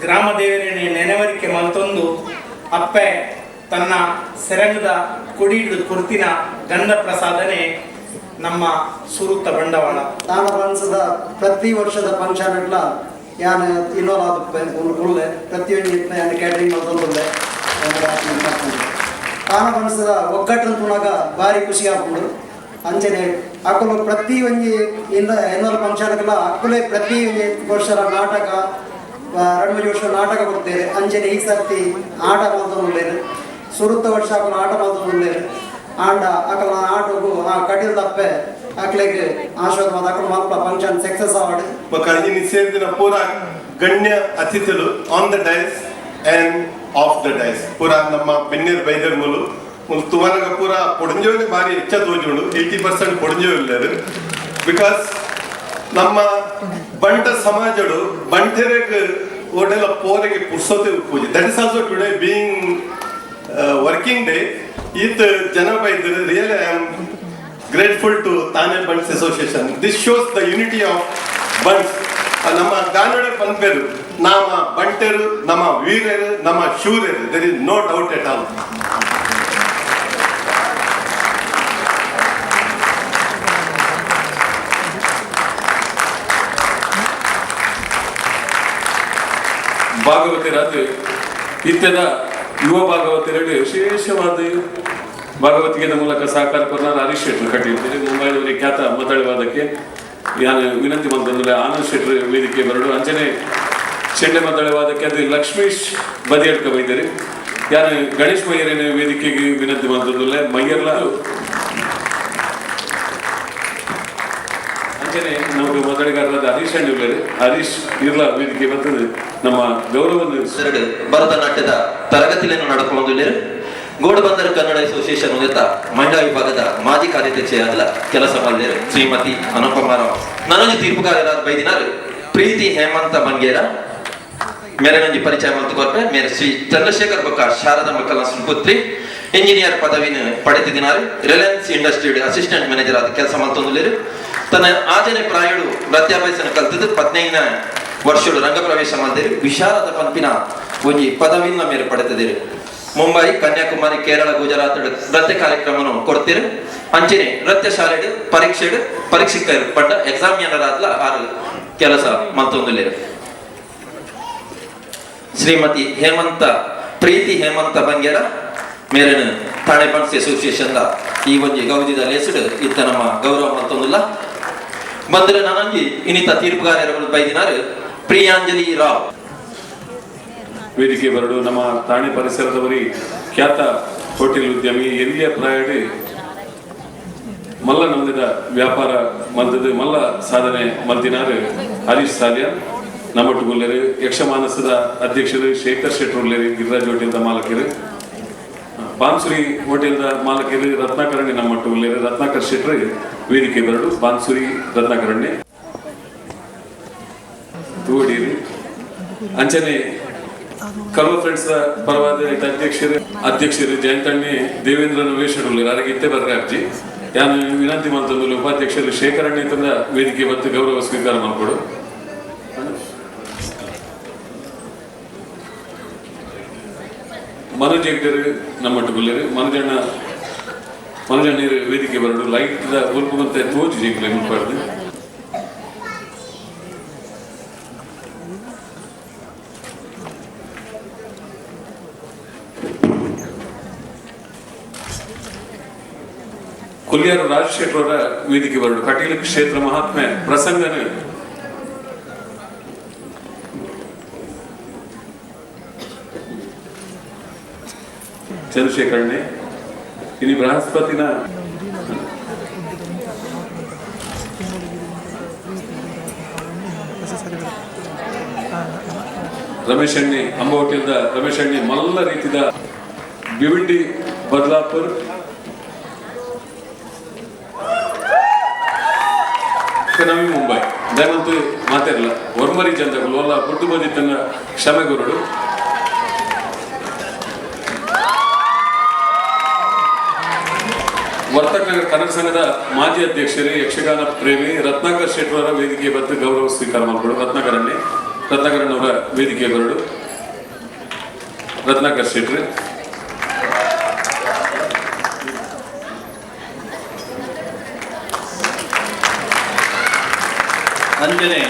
ಗ್ರಾಮ ದೇವರನ್ನ ನೆನವರಿಕೆ ಮಲ್ತೊಂದು ಅಪ್ಪೆ ತನ್ನ ಸೆರಂಗದ ಕುಡಿದು ಕುರ್ತಿನ ಗಂಧ ಪ್ರಸಾದನೆ ನಮ್ಮ ಸುರುತ್ತ ಬಂಡವಾಳ. ತಾನ ಬನ್ಸದ ಪ್ರತಿ ವರ್ಷದ ಫಂಕ್ಷನ್ ಇಟ್ಲ ಯಾನ್ ಇನ್ವಾಲ್ವ್ ಆದುಪ್ಪೆ ಉಳ್ಳೆ ಪ್ರತಿಯೊಂದು ಯಾನ್ ಕ್ಯಾಟರಿಂಗ್ ಮಲ್ತೊಂದುಲ್ಲೆ. ತಾನ ಬನ್ಸದ ಒಗ್ಗಟ್ಟನ್ನು ತುಣಾಗ ಭಾರಿ ಖುಷಿ ಆಪುಂಡು. ಅಂಚನೆ ಅಕುಲು ಪ್ರತಿ ಒಂಜಿ ಇನ್ನ ಎನ್ನುವಲ್ ಫಂಕ್ಷನ್ಗೆಲ್ಲ ಅಕ್ಕುಲೇ ಪ್ರತಿ ಒಂಜಿ ವರ್ಷದ ನಾಟಕ 2-3 ವರ್ಷ ನಾಟಕ ಕೊಡ್ತೇವೆ. ಅಂಚನೆ ಈ ಸರ್ತಿ ಆಟ ಮಲ್ತೊಂದುಲ್ಲೆರ್, ಸುರುತ್ತ ವರ್ಷ ಅಕುಲು ಆಟ ಮಲ್ತೊಂದುಲ್ಲೆರ್. ಆಂಡ ಅಕಲ್ನ ಆಟಗು ಆ ಕಟೀಲ್ ದಪ್ಪೆ ಅಕ್ಲೆಗ್ ಆಶೀರ್ವಾದ ಮಾತ ಅಕುಲು ಮಲ್ಪ ಫಂಕ್ಷನ್ ಸಕ್ಸಸ್ ಆವಡ್. ಬೊಕ ಇನಿ ಸೇರ್ದಿನ ಪೂರ ಗಣ್ಯ ಅತಿಥಿಲು on the dais and off the dais ಪೂರ ನಮ್ಮ ಬೆನ್ನೇರ್ ಬೈದರ್ ಮೂಲು ಮುಲು ತುವನಗ ಪೂರ ಪೊಡಂಜೋಲೆ ಭಾರಿ ಹೆಚ್ಚ ತೋಜುಂಡು. 80% ಪೊಡಂಜೋ ಇಲ್ಲೇರು. Because ನಮ್ಮ ಬಂಟ ಸಮಾಜಡು ಬಂಟೆರೆಗ್ ಓಡೆಲ ಪೋರೆಗೆ ಪುರ್ಸೋತೆ ಪೂಜೆ. That is also today being working day ಈತ್ ಜನ ಬೈದರು. Really I am grateful to Thane Bunts association. This shows the unity of Bunts. ನಮ್ಮ ಗಾನಡೆ ಪನ್ಪೇರು ನಮ್ಮ ಬಂಟೆರು, ನಮ್ಮ ವೀರರು, ನಮ್ಮ ಶೂರರು. There is no doubt at all. ಭಾಗವತರಾದ ಇತ್ಯದ ಯುವ ಭಾಗವತರಲ್ಲಿ ವಿಶೇಷವಾದ ಭಾಗವತಿಗೆದ ಮೂಲಕ ಸಹಕಾರ ಕೊರ್ನಾರ್ ಹರೀಶ್ ಶೆಟ್ಟರು ಕಟ್ಟಿರ್ತೀರಿ. ಮುಂಬೈನವರಿಗೆ ಖ್ಯಾತ ಮದ್ದಳೆವಾದಕ್ಕೆ ಯಾನು ವಿನಂತಿ ಮಂತಂದ್ರೆ ಆನಂದ್ ಶೆಟ್ಟರು ವೇದಿಕೆ ಬರಡು. ಅಂಚನೆ ಚೆಂಡೆ ಮದ್ದಳೆವಾದಕ್ಕೆ ಅದು ಲಕ್ಷ್ಮೀಶ್ ಬದಿಯಡ್ಕ ಬೈದಿರಿ. ಯಾನು ಗಣೇಶ್ ಮಯ್ಯರೇನ ವೇದಿಕೆಗೆ ವಿನಂತಿ ಮಂತಂದ್ರೆ ಮಯ್ಯರ್ಲ. ಅಂಚನೆ ನಮಗೆ ಮೊದಲಿಗಾರರಾದ ಹರೀಶ್ ಅಣ್ಣ ಹರೀಶ್ ಇರ್ಲ ವೇದಿಕೆ ಬರ್ತದೆ ನಮ್ಮ ಗೌರವವನ್ನು. ಭರತನಾಟ್ಯದ ತರಗತಿಯನ್ನು ನಡ್ಕೊಂಡು ಗೋಡಬಂದರ್ ಕನ್ನಡ ಅಸೋಸಿಯೇಷನ್ ಉನ್ನತ ಮಹಿಳಾ ವಿಭಾಗದ ಮಾಜಿ ಕಾರ್ಯದರ್ಶಿಯಾದ ಕೆಲಸ ಮಾಡಿದರು ಶ್ರೀಮತಿ ಅನುಪಮಾ ರಾವ್. ನನಗೆ ತೀರ್ಪುಗಾರರಾದ ಬೈದಿನಾರು ಪ್ರೀತಿ ಹೇಮಂತ ಬಂಗೇರ ಮೇರೆ ಪರಿಚಯ ಮಲ್ತು ಮೇರೆ ಶ್ರೀ ಚಂದ್ರಶೇಖರ್ ಬೊಕ್ಕ ಶಾರದಾ ಮಕ್ಕಳ ಪುತ್ರಿ ಇಂಜಿನಿಯರ್ ಪದವಿನ ಪಡೆದಿದ್ದಾರೆ. ರಿಲಯನ್ಸ್ ಇಂಡಸ್ಟ್ರಿ ಅಸಿಸ್ಟೆಂಟ್ ಮ್ಯಾನೇಜರ್ ಆದ ಕೆಲಸ ಮಲ್ತೊಂದುಲ್ಲೆರ್. ತನ್ನ ಆಜನೆ ಪ್ರಾಯಡು ನೃತ್ಯಾಭ್ಯಾಸನ ಕಲ್ತದ್ದು 15 ವರ್ಷಡು ರಂಗಪ್ರವೇಶ ಮಲ್ದೇರು. ವಿಶಾರದ ಪಂಪಿನ ಒಂಜಿ ಪದವಿನ ಮೇರೆ ಪಡೆದಿರು. ಮುಂಬೈ, ಕನ್ಯಾಕುಮಾರಿ, ಕೇರಳ, ಗುಜರಾತ್ ನೃತ್ಯ ಕಾರ್ಯಕ್ರಮವನ್ನು ಕೊಡ್ತೀರು. ಅಂಚನೆ ನೃತ್ಯ ಶಾಲೆಡು ಪರೀಕ್ಷೆಡು ಪರೀಕ್ಷಕರು ಪಡ್ಡ ಎಕ್ಸಾಮಿನರ್ ಆದ್ಲ ಆರು ಕೆಲಸ ಮಲ್ತೊಂದುಲ್ಲೆರ್. ಶ್ರೀಮತಿ ಹೇಮಂತ ಪ್ರೀತಿ ಹೇಮಂತ ಬಂಗೇರ ಮೇರನು ಥಾಣೆ ಬಂಟ್ಸ್ ಅಸೋಸಿಯೇಷನ್ ಈ ಒಂಜಿ ಗೌಜಿದ ಲೇಸುಡು ಇತ್ತ ನಮ್ಮ ಗೌರವ ಮಲ್ತೊಂದುಲ್ಲ. ಬಂದರೆ ನಾನಂಜಿ ಇನ್ನಿತ ತೀರ್ಪುಗಾರರು ಬೈದಿನಾರು ಪ್ರಿಯಾಂಜಲಿ ರಾವ್. ವೇದಿಕೆ ಬರಡು ನಮ್ಮ ಥಾಣೆ ಪರಿಸರದವರಿ ಖ್ಯಾತ ಹೋಟೆಲ್ ಉದ್ಯಮಿ ಎಲ್ಲಿಯ ಪ್ರಾಯಡಿ ಮಲ್ಲ ನಮ್ದಿದ ವ್ಯಾಪಾರ ಮಲ್ದದ ಮಲ್ಲ ಸಾಧನೆ ಮಲ್ದಿನಾರು ಹರೀಶ್ ಸಾಲಿಯ ನಮ್ಮೊಟ್ಟುಗುಲ್ಲೇರು. ಯಕ್ಷಮಾನಸದ ಅಧ್ಯಕ್ಷರು ಶೇಖರ್ ಶೆಟ್ಟರುಲ್ಲೇರು, ಗಿರಿರಾಜ್ ಹೋಟೆಲ್ದ ಮಾಲಕರು, ಬಾನ್ಸುರಿ ಹೋಟೆಲ್ದ ಮಾಲಕರು ರತ್ನಾಕರಣಿ ನಮ್ಮೊಟ್ಟುಗುಲ್ಲೇರು. ರತ್ನಾಕರ್ ಶೆಟ್ಟರು ವೇದಿಕೆ ಬರಡು ಬಾನ್ಸುರಿ ರತ್ನಾಕರಣಿ ತೂವಡಿರಿ. ಅಂಚನೆ ಕಲ್ವ ಫ್ರೆಂಡ್ಸ್ ಪರವಾದ ಅಧ್ಯಕ್ಷರು ಜಯಂತಣ್ಣಿ ದೇವೇಂದ್ರನ ವೇಷಡುಲ್ಲೇರು. ಅರಗೆ ಇತ್ತೆ ಬರ್ರೆ ಅರ್ಜಿ ಯಾನು ವಿನಂತಿ ಮಾಡ್ತಂದ್ರೆ ಉಪಾಧ್ಯಕ್ಷರು ಶೇಖರಣೆ ತಂದ ವೇದಿಕೆ ಮತ್ತು ಗೌರವ ಸ್ವೀಕಾರ ಮಾಡ್ಕೊಡು. ಮನೋಜ್ ಹೆಗ್ಡೆರು ನಮ್ಮೊಟ್ಟುಗುಲ್ಲೇರು. ಮನೋಜಣ್ಣ ವೇದಿಕೆ ಬರಡು ಲೈಟ್ the ಉಲ್ಪುಗಂತೆ ತೋಜು ಜಿಂಕ್ಲೆ ಮುಟ್ಪಾಡ್ದು. ಕೊಲ್ಯಾರು ರಾಜ್ ಶೆಟ್ಟರವರ ವೇದಿಕೆ ಬರಡು. ಕಟೀಲು ಕ್ಷೇತ್ರ ಮಹಾತ್ಮೆ ಪ್ರಸಂಗನ ಚಂದ್ರಶೇಖರಣೆ ಇನಿ ಬೃಹಸ್ಪತಿನ ರಮೇಶ್ ಅಣ್ಣಿ ಅಂಬ ಹೋಟೆಲ್ದ ರಮೇಶ್ ಅಣ್ಣಿ ಮಲ್ಲ ರೀತಿದ ಭಿವಂಡಿ ಬದ್ಲಾಪುರ್ ನವಿ ಮುಂಬೈ ದಯಮಂತು ಮಾತಾಡಲ್ಲ ಒರ್ಮರಿ ಜನಗಳು ಅಲ್ಲ ಬುಡ್ಡು ಬದಿ ತನ್ನ ಕ್ಷಮೆ ಗುರುಡು. ವರ್ತಕನಗರ ಕನ್ನಡ ಸಂಘದ ಮಾಜಿ ಅಧ್ಯಕ್ಷರು ಯಕ್ಷಗಾನ ಪ್ರೇಮಿ ರತ್ನಾಕರ್ ಶೆಟ್ಟರವರ ವೇದಿಕೆ ಬಂದು ಗೌರವ ಸ್ವೀಕಾರ ಮಾಡಿಕೊಡು. ರತ್ನಾಕರಣ್ಣವರ ವೇದಿಕೆ ಬರಡು. ರತ್ನಾಕರ್ ಶೆಟ್ಟರು ಅಂಜನೆ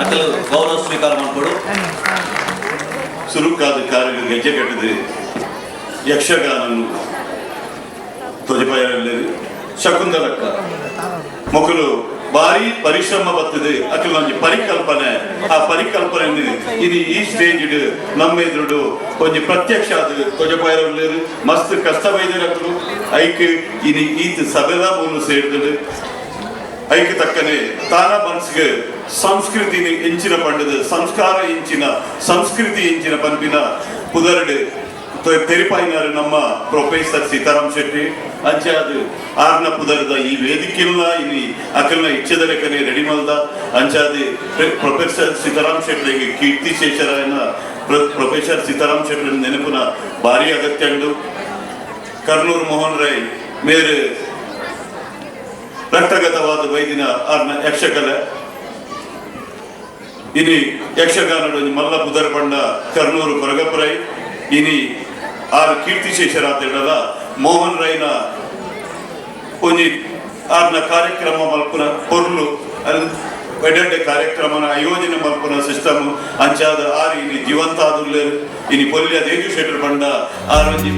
ಅಕಲು ಗೌರವ ಸ್ವೀಕಾರ ಮಾಡಿಕೊಡು. ಸುರುಕಾದ ಕಾರ್ಯ ಗೆಜ್ಜೆ ಕಟ್ಟಿದೆ ಯಕ್ಷಗಾನನು ತೊಜಪಾಯರಲ್ಲಿ ಶಕುಂತಲಕ್ಕ ಮೊಕಲು ಭಾರಿ ಪರಿಶ್ರಮ ಬರ್ತದೆ. ಅಕಲು ಒಂಜಿ ಪರಿಕಲ್ಪನೆ, ಆ ಪರಿಕಲ್ಪನೆ ಇದು ಈ ಸ್ಟೇಜ್ ನಮ್ಮ ಎದುರುಡು ಒಂಜಿ ಪ್ರತ್ಯಕ್ಷ ಅದು ತೊಜಪಾಯರಲ್ಲಿ ಮಸ್ತ್ ಕಷ್ಟ ಬೈದಿರಕಲು ಐಕ್ ಇನಿ ಈತ ಸಭೆದ ಮೂಲು ಸೇರಿದಳು. ಐಕ್ ತಕ್ಕನೆ ತಾನ ಮನಸ್ಸಿಗೆ ಸಂಸ್ಕೃತಿ ಎಂಚಿನ ಪಂಡದ ಸಂಸ್ಕಾರ ಎಂಚಿನ ಸಂಸ್ಕೃತಿ ಎಂಚಿನ ಪಂಪಿನ ಪುದರಡು ತೆರಿಪಾಯಿನಾರು ನಮ್ಮ ಪ್ರೊಫೆಸರ್ ಸೀತಾರಾಮ್ ಶೆಟ್ಟಿ. ಅಂಚೆ ಅದು ಆರ್ನ ಪುದರದ ಈ ವೇದಿಕೆಲ್ಲ ಇನಿ ಅಕಲ್ನ ಇಚ್ಛದ ಲೆಕ್ಕನೆ ರೆಡಿ ಮಲ್ದ. ಅಂಚಾದ ಪ್ರೊಫೆಸರ್ ಸೀತಾರಾಮ್ ಶೆಟ್ಟಿಗೆ ಕೀರ್ತಿ ಶೇಷರಾಯನ ಪ್ರೊಫೆಸರ್ ಸೀತಾರಾಮ್ ಶೆಟ್ಟಿ ನೆನಪುನ ಭಾರಿ ಅಗತ್ಯ ಉಂಡು. ಕರ್ನೂರು ಮೋಹನ್ ರೈ ಮೇರೆ ರಕ್ತಗತವಾದ ವೈದಿನ ಆರ್ನ ಯಕ್ಷಕಲೆ ಇನಿ ಯಕ್ಷಗಾನಡು ಮಲ್ಲ ಪುದರ್ ಪಂಡ ಕರ್ನೂರು ಕೊರಗಪ್ಪರೈ ಇನಿ ಆರ್ ಕೀರ್ತಿಶೇಷರಾದ ಮೋಹನ್ ರೈನ ಒಂಜಿ ಆರ್ನ ಕಾರ್ಯಕ್ರಮ ಮಲ್ಪುನ ಪೊರ್ಲು ಎಡ್ಡೆ ಕಾರ್ಯಕ್ರಮನ ಆಯೋಜನೆ ಮಲ್ಪುನ ಸಿಸ್ಟಮ್ ಅಂಚಾದ ಆರ್ ಇನಿ ಜೀವಂತ ಆದುಲ್ಲೇರು. ಇನಿ ಪೊಲ್ಯ ದೇಜು ಶೆಟ್ಟರ್ ಪಂಡ ಆರ್ ಒಂಜಿ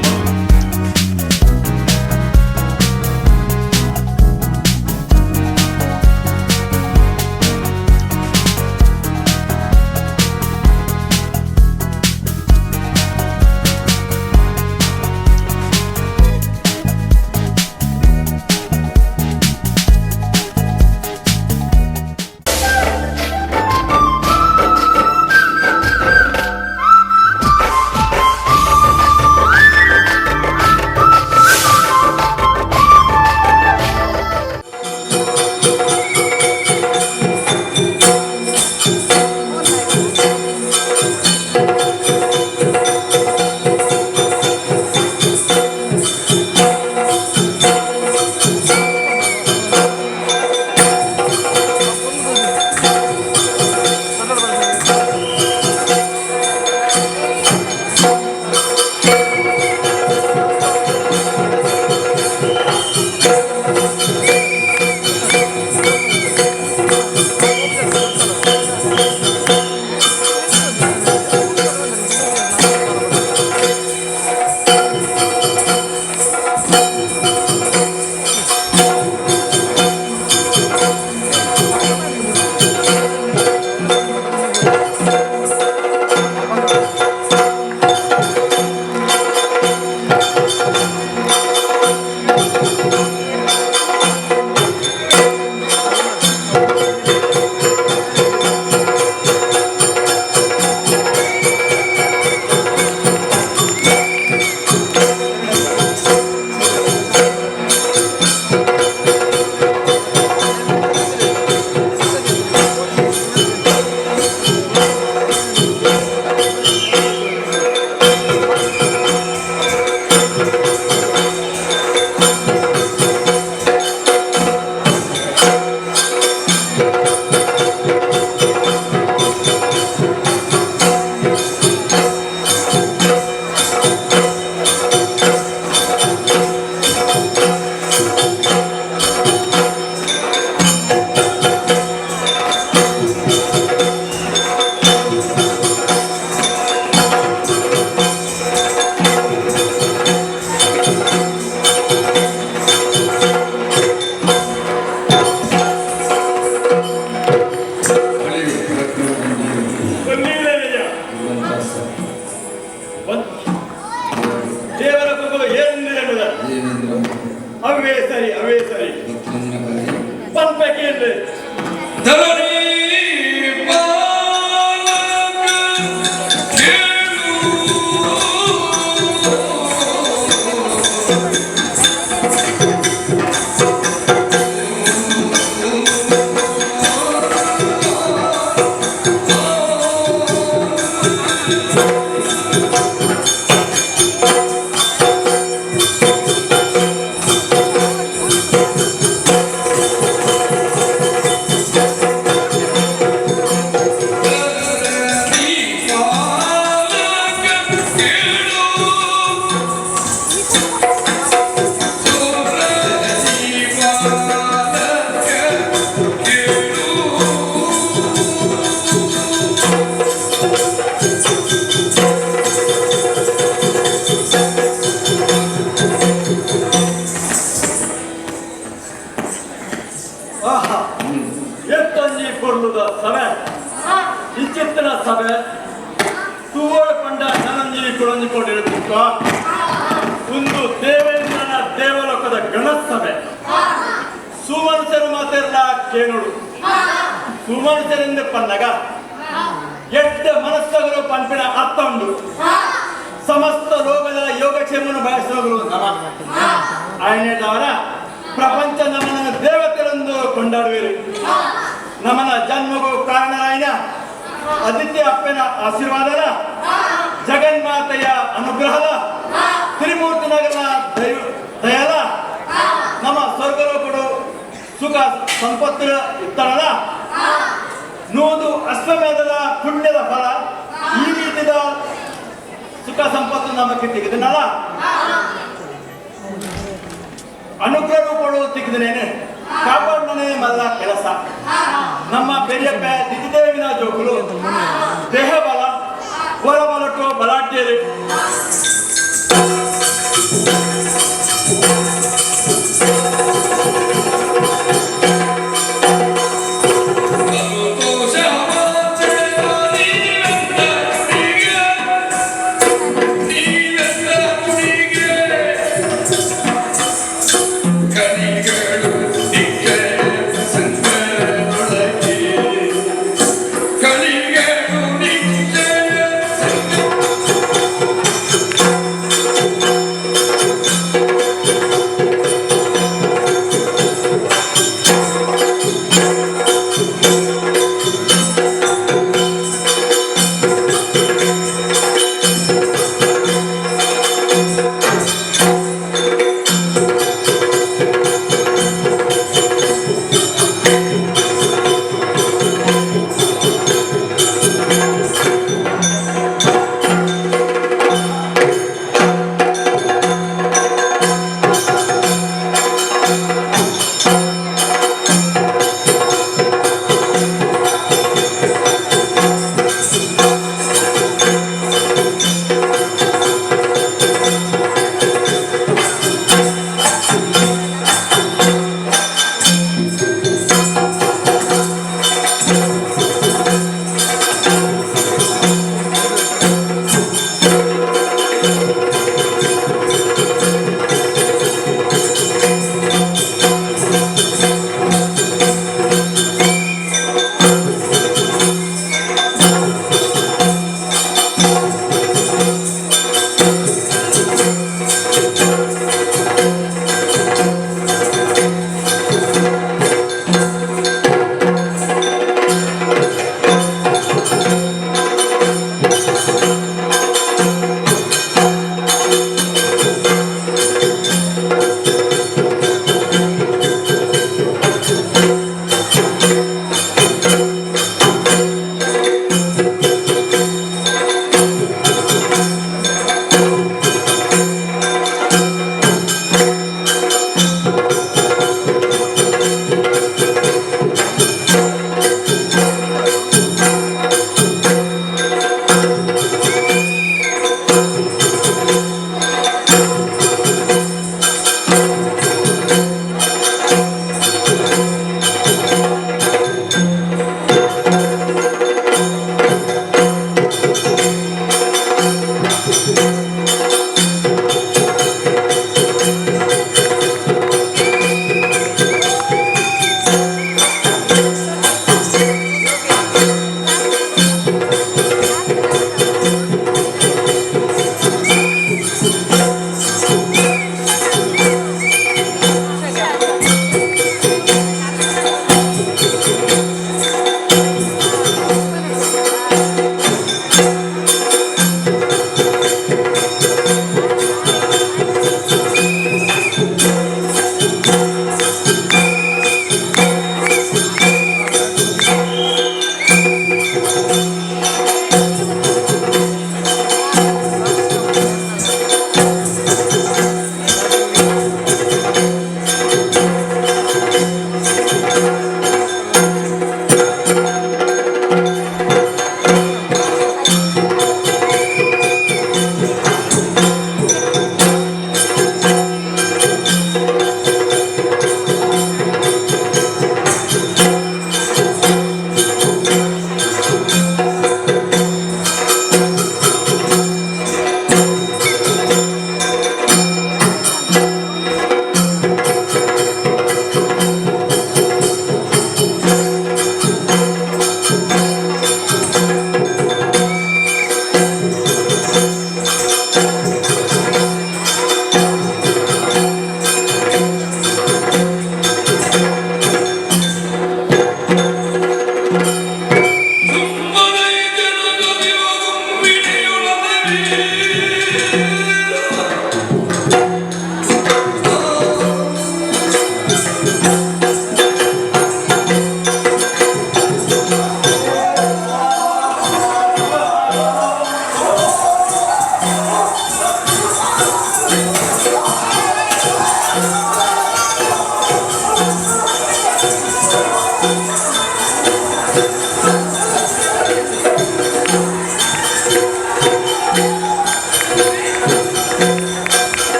ಕಲಿಗಳು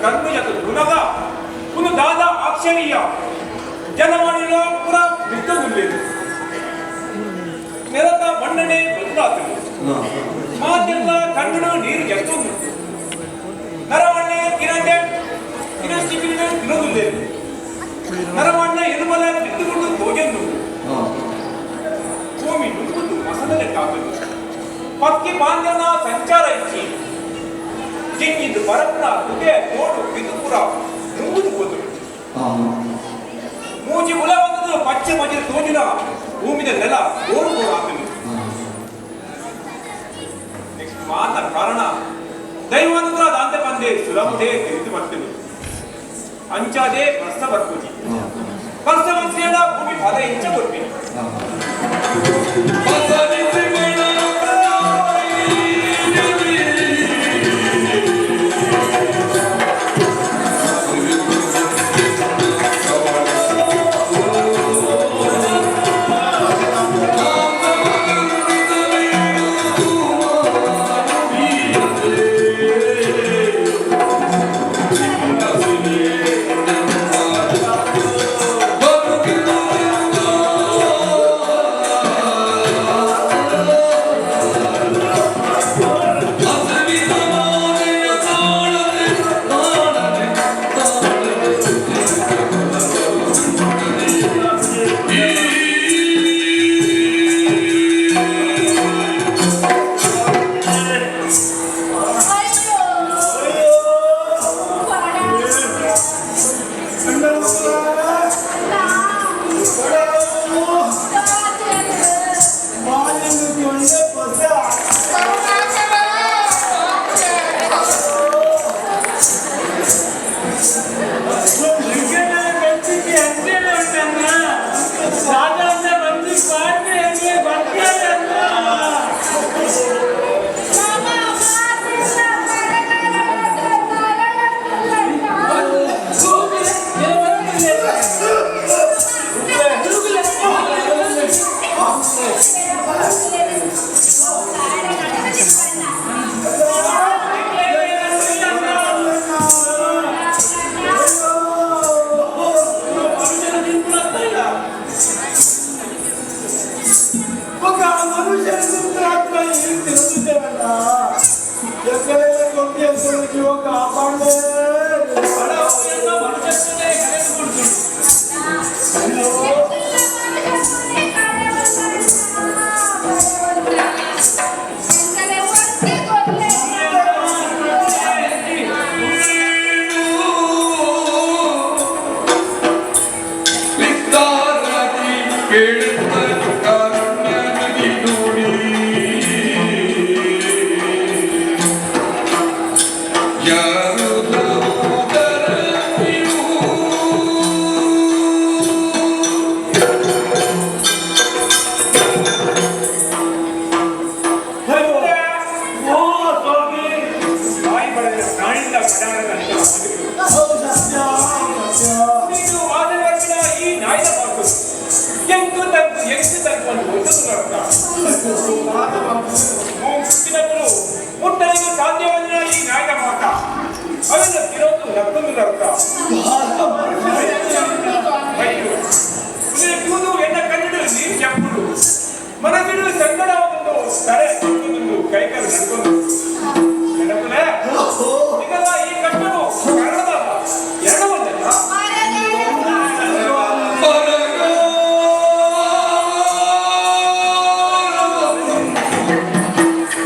ಕಣ್ಣು ಜತ ತುನಗ ಒಂದು ದಾದಾ ಆಕ್ಷಣೀಯ ಜನಮಾನಿಲ ಪುರ ಬಿತ್ತುಗುಲ್ಲೇನು ನೆಲದ ಮಣ್ಣನೆ ಬದಲಾತನು ಮಾತೆಲ್ಲ ಕಣ್ಣು ನೀರು ಜತ್ತೊಂದು ನರವಣ್ಣೆ ಕಿರಂಡೆ ಕಿರಸ್ಟಿಪಿನ ತಿನ್ನೋದುಲ್ಲೇನು ನರವಣ್ಣ ಎನುಮಲ ಬಿದ್ದುಕೊಂಡು ತೋಜಂದು ಭೂಮಿ ನುಂಗುದು ಮಸದಲೆ ಕಾತನು ಪಕ್ಕಿ ಬಾಂಧನ ಸಂಚಾರ ಇಚ್ಚಿ ಜಿಂಗಿದ್ದು ಪರಪ್ಪನ ತುಗೆ ತೋಡು ಬಿದುಪುರ ನುಂಗುದು ಹೋದರು ಮೂಜಿ ಉಲ ಬಂದದ್ದು ಪಚ್ಚೆ ಮಜಿದ ತೋಜಿನ ಭೂಮಿದ ನೆಲ ಗೋರು ಗೋರು ಆತನು. ನೆಕ್ಸ್ಟ್ ಮಾತ ಕಾರಣ ದೈವಾನುಗ್ರಹ ದಾಂತೆ ಬಂದೆ ಸುಲಭದೇ ತಿಳಿದು ಬರ್ತೇನೆ ಅಂಚಾದೆ ಬರ್ಸ ಬರ್ಪೂಜಿ ಬರ್ಸ ಬಂದ ಭೂಮಿ ಫಲ ಹೆಚ್ಚ ಕೊಡ್ತೀನಿ.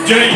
ಜಯ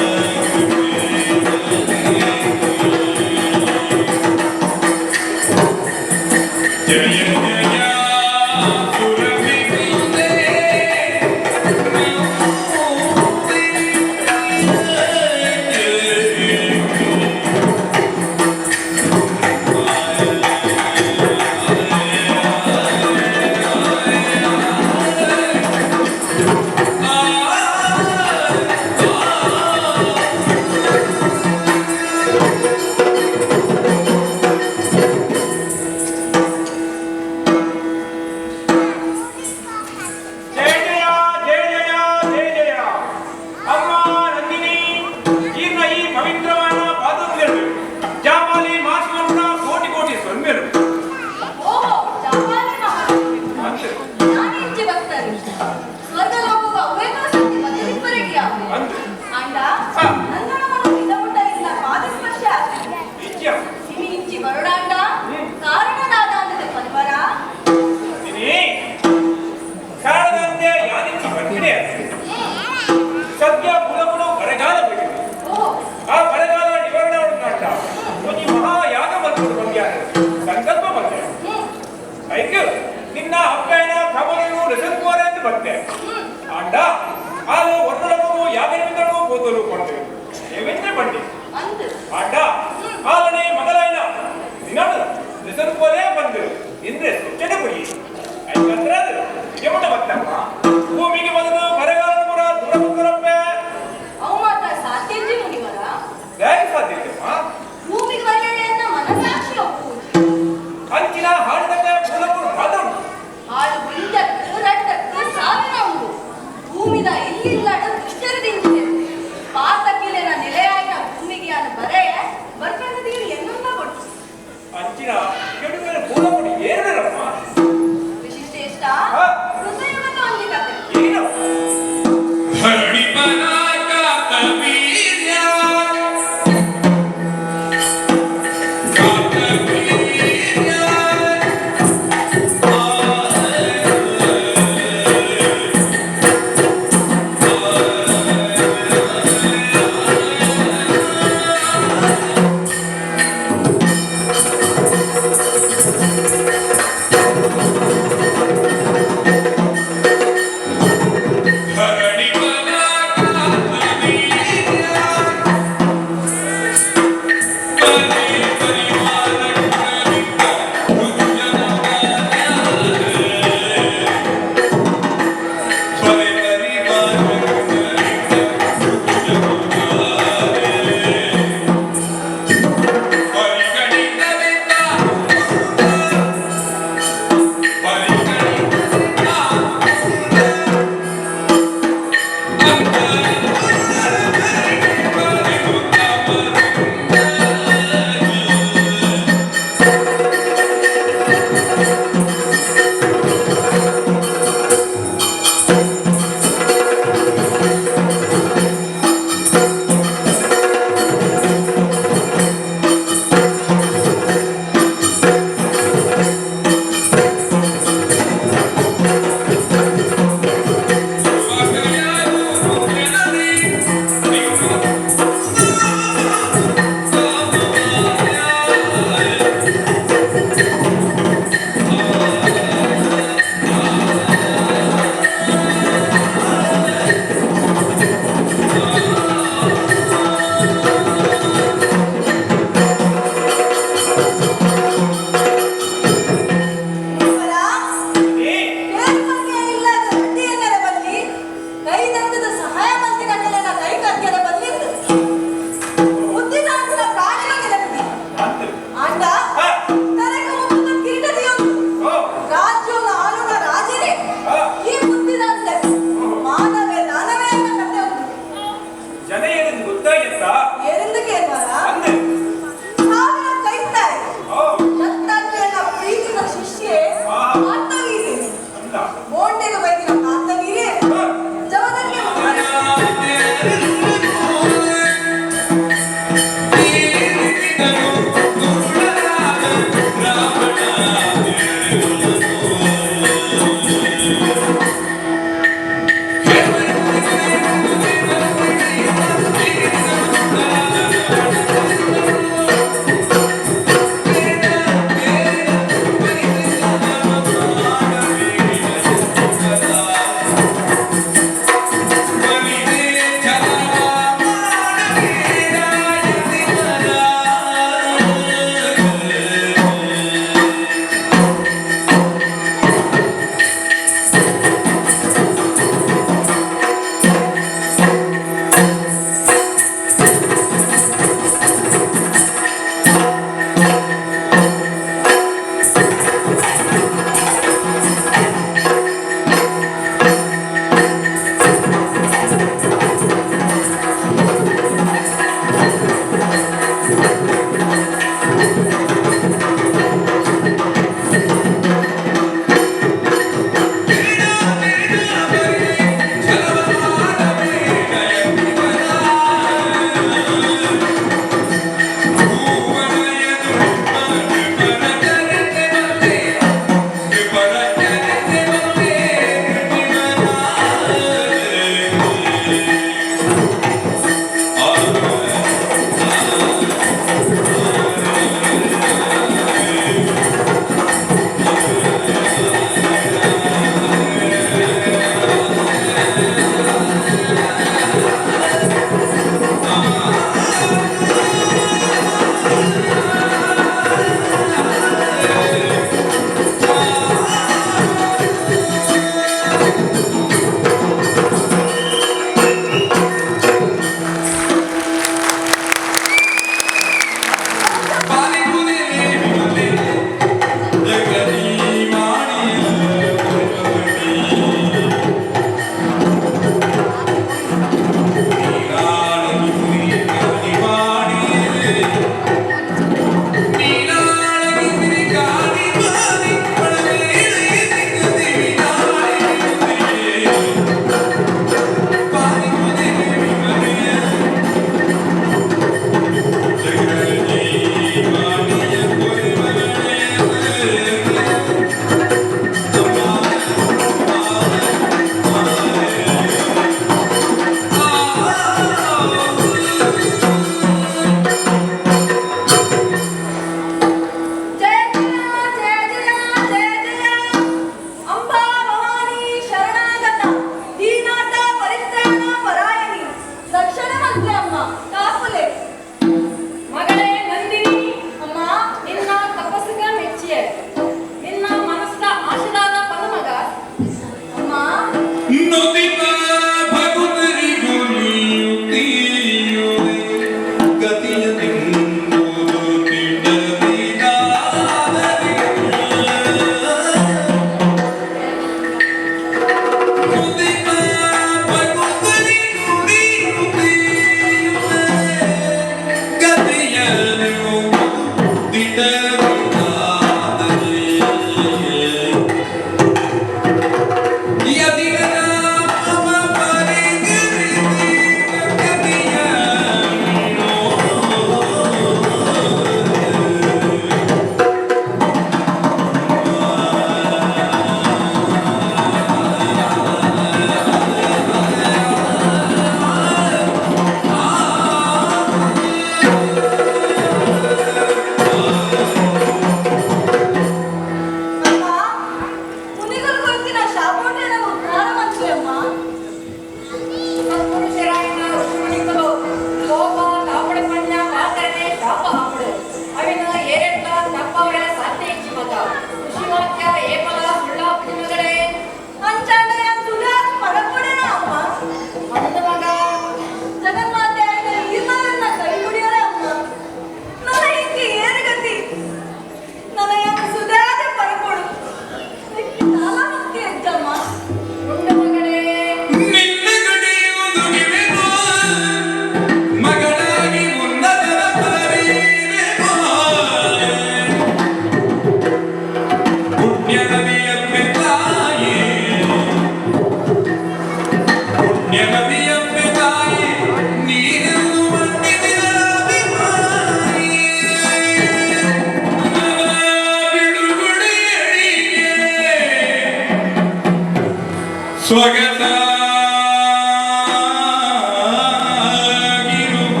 ಸೊಗಸಾಗಿರುವ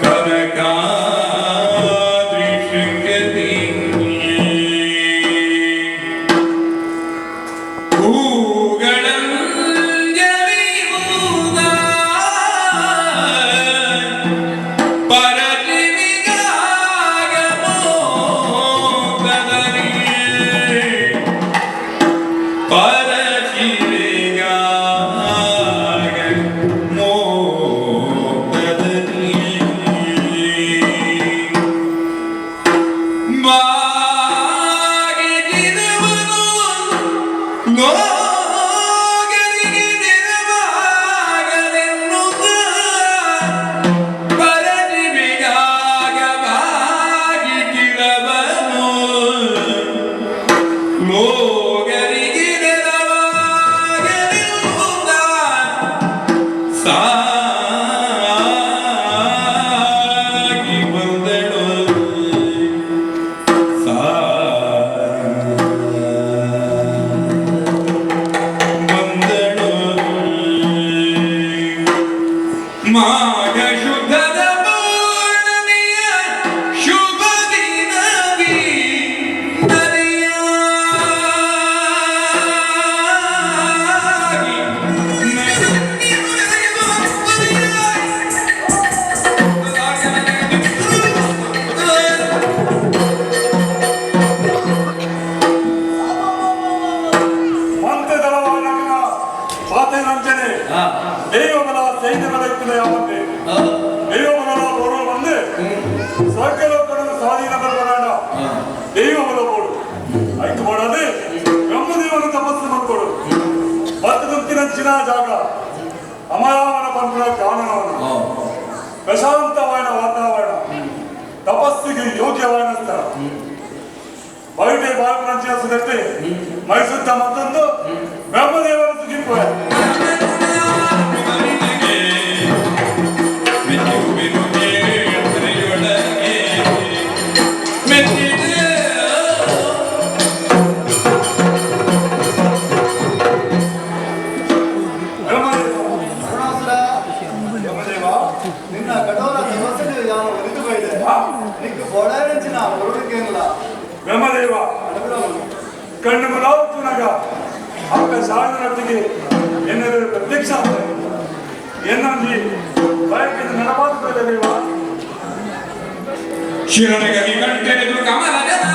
ಕನಕಾದ್ರಿ ಶೃಂಗದಿ ಹೂಗಳಂಜಲಿಯೂದ ಪರಶಿವಿಗಾಗ ಮೋದರಿ ಪರಶಿವಿಗಾಗ ಮೋದರಿ ಬಾಗಿದಿರುವುದು ಲೋಕರಿಗೆ ನೆರವಾಗಲೆನ್ನುತ್ತ ಪರಶಿವಿಗಾಗ ಬಾಗಿದಿರವನು ಲೋಕರಿಗೆ ನೆರವಾಗಲೆನ್ನುತ್ತ ಸಾಗಿ ಬಂದಳು ಬಂದಳು ಮಾಘ ಶುದ್ಧದ ಪೂರ್ಣಿಮೆಯ ಶುಭ ದಿನವಿ ನದಿಯಾಗಿ ಮಂತ್ರಿದಳವಾನಗನ ಪಾತೇನಂಚನೆ ದೈವಬಲ ಸೈನ್ಯಬಲ ಇತ್ತಿನ ಯಾವಂತೆ ದೈವಬಲ ಬೋಡು ಬಂದು ಸ್ವರ್ಗಲೋಕದ ಸ್ವಾಧೀನ ಬರಬೇಡ ದೈವಬಲ ಬೋಡು ಐತು ಬೋಡದೆ ಬ್ರಹ್ಮದೇವನ ತಪಸ್ಸು ಮಾಡ್ಕೊಡು ಬತ್ತದಂತಿನಂಚಿನ ಜಾಗ ಅಮರಾವನ ಪಂಪುನ ಕಾನನವನ ಪ್ರಶಾಂತವಾದ ವಾತಾವರಣ ತಪಸ್ಸಿಗೆ ಯೋಗ್ಯವಾದ ಸ್ಥಳ ಬಯಟೆ ಬಾಲಕನಂಚಿನ ಸುದಟ್ಟೆ ಮೈಸೂರು ಮತ್ತೊಂದು ಬ್ರಹ್ಮದೇವನ ಸುಖಿಪುರ. ಯಮದೇವ, ನಿನ್ನ ಕಠೋರ ತಪಸ್ಸನ್ನು ಯಾವ ಒಲಿದು ಬೈದೆ ನಿಕ್ಕು ಬೋಡಾರಂಚಿನ ಒರುಡಿಕೆಲ್ಲ. ಬ್ರಹ್ಮದೇವ ಕಣ್ಣು ಮುಲಾವುನಗ ಅಕ್ಕ ಶಾರದನೊಟ್ಟಿಗೆ ಎನ್ನೆದುರು ಪ್ರತ್ಯಕ್ಷ ಎನ್ನೊಂದಿ ಬಯಕಿನ ನಡಪಾದ ದೇವ. ಶಿರನಗಲಿ ಕಂಟೆರೆದು ಕಮಲಜನ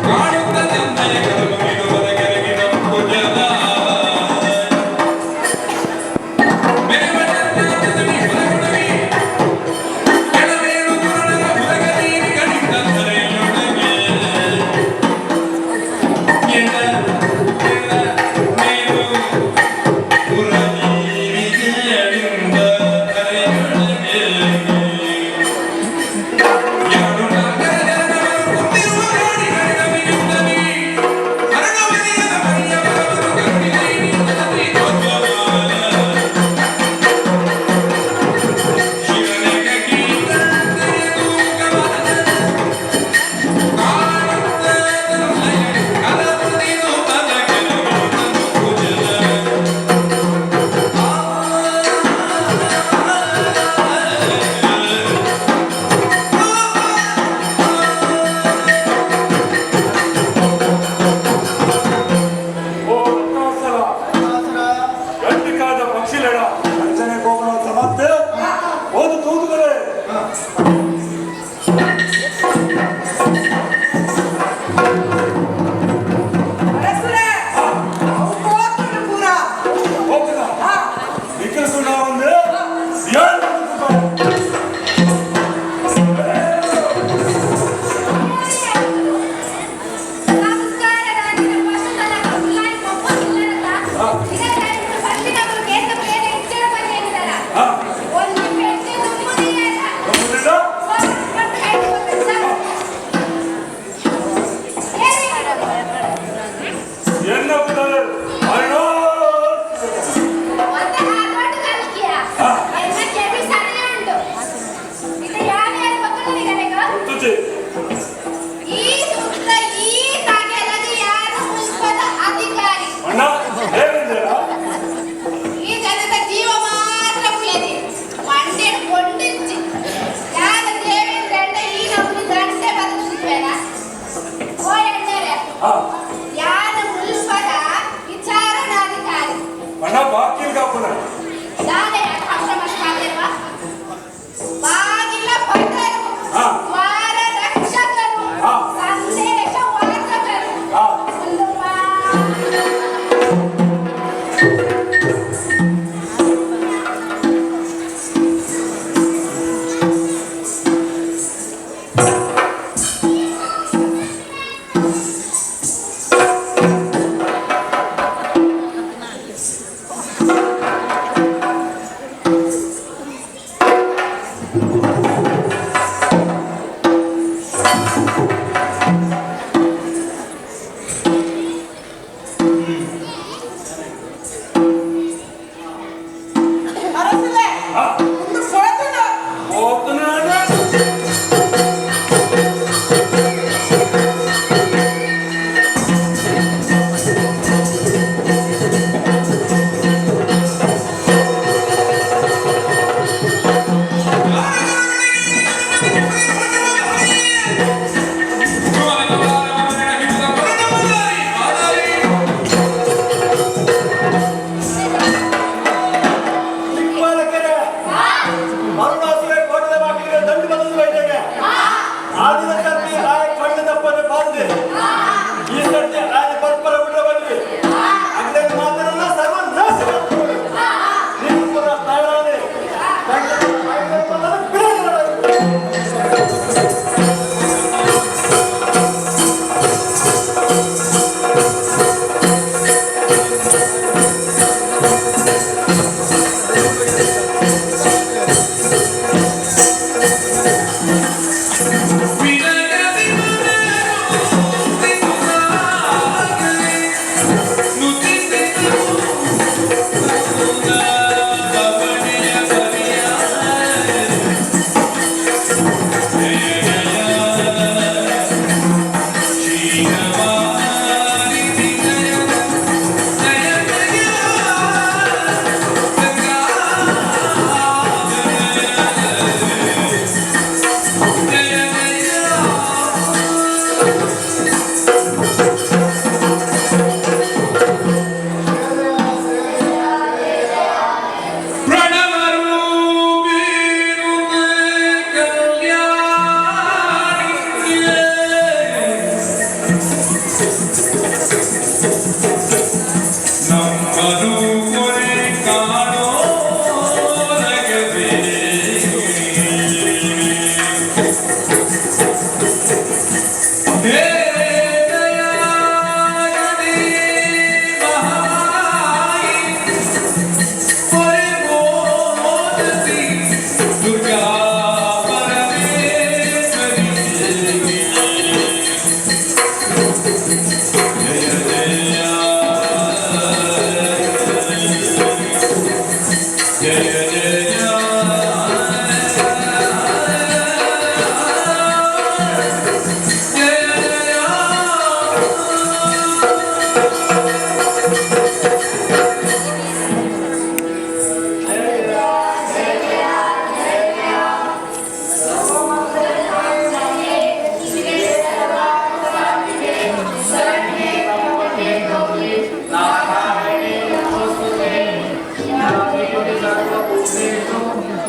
ಕಾಣುತ್ತ ಚಂದಯ ಕದಮುಗಿಡುವುದ ಕೆರಗಿನ ಭುಜದ ಕೆಳಮೇಲು ಗುರುನರ ಹುಲಗದೀರಿ ಕಣಿತಂದರೆಯೊಳಗೆ ಎಡ ಕೆಳ ಮೇಲು ಪುರಜೀವಿಗಳಿಂದ ಕರೆಯೊಳಗೆ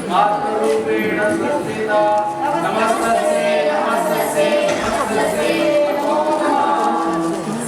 ಮಾತೃರೂಪೇಣ ಸಂಸ್ಥಿತ ನಮಸ್ತಸ್ಯೈ ನಮಸ್ತಸ್ಯೈ ನಮಸ್ತಸ್ಯೈ ನಮೋ ನಮಃ.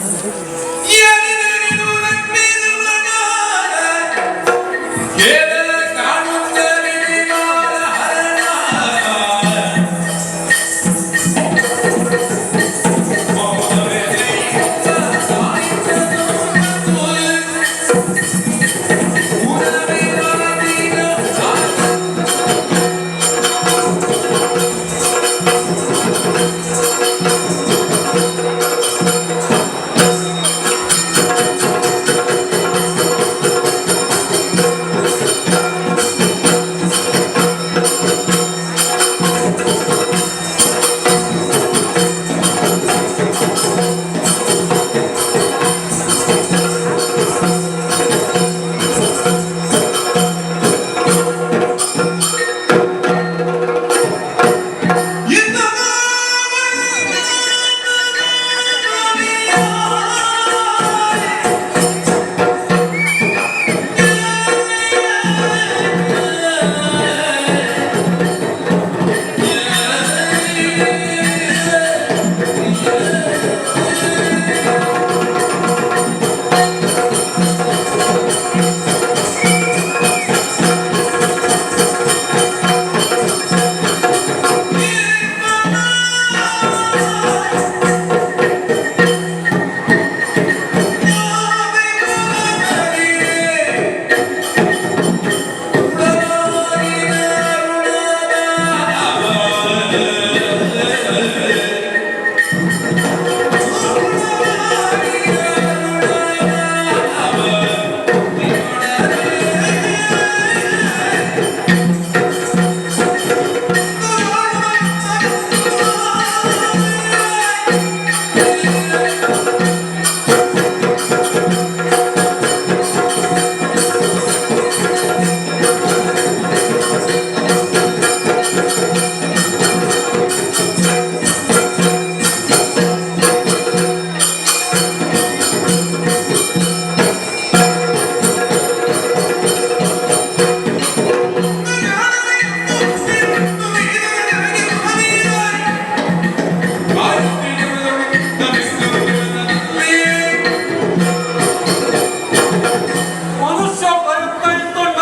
ಮನುಷ್ಯ ಪ್ರಯತ್ನ ಇತ್ತೊಂಡ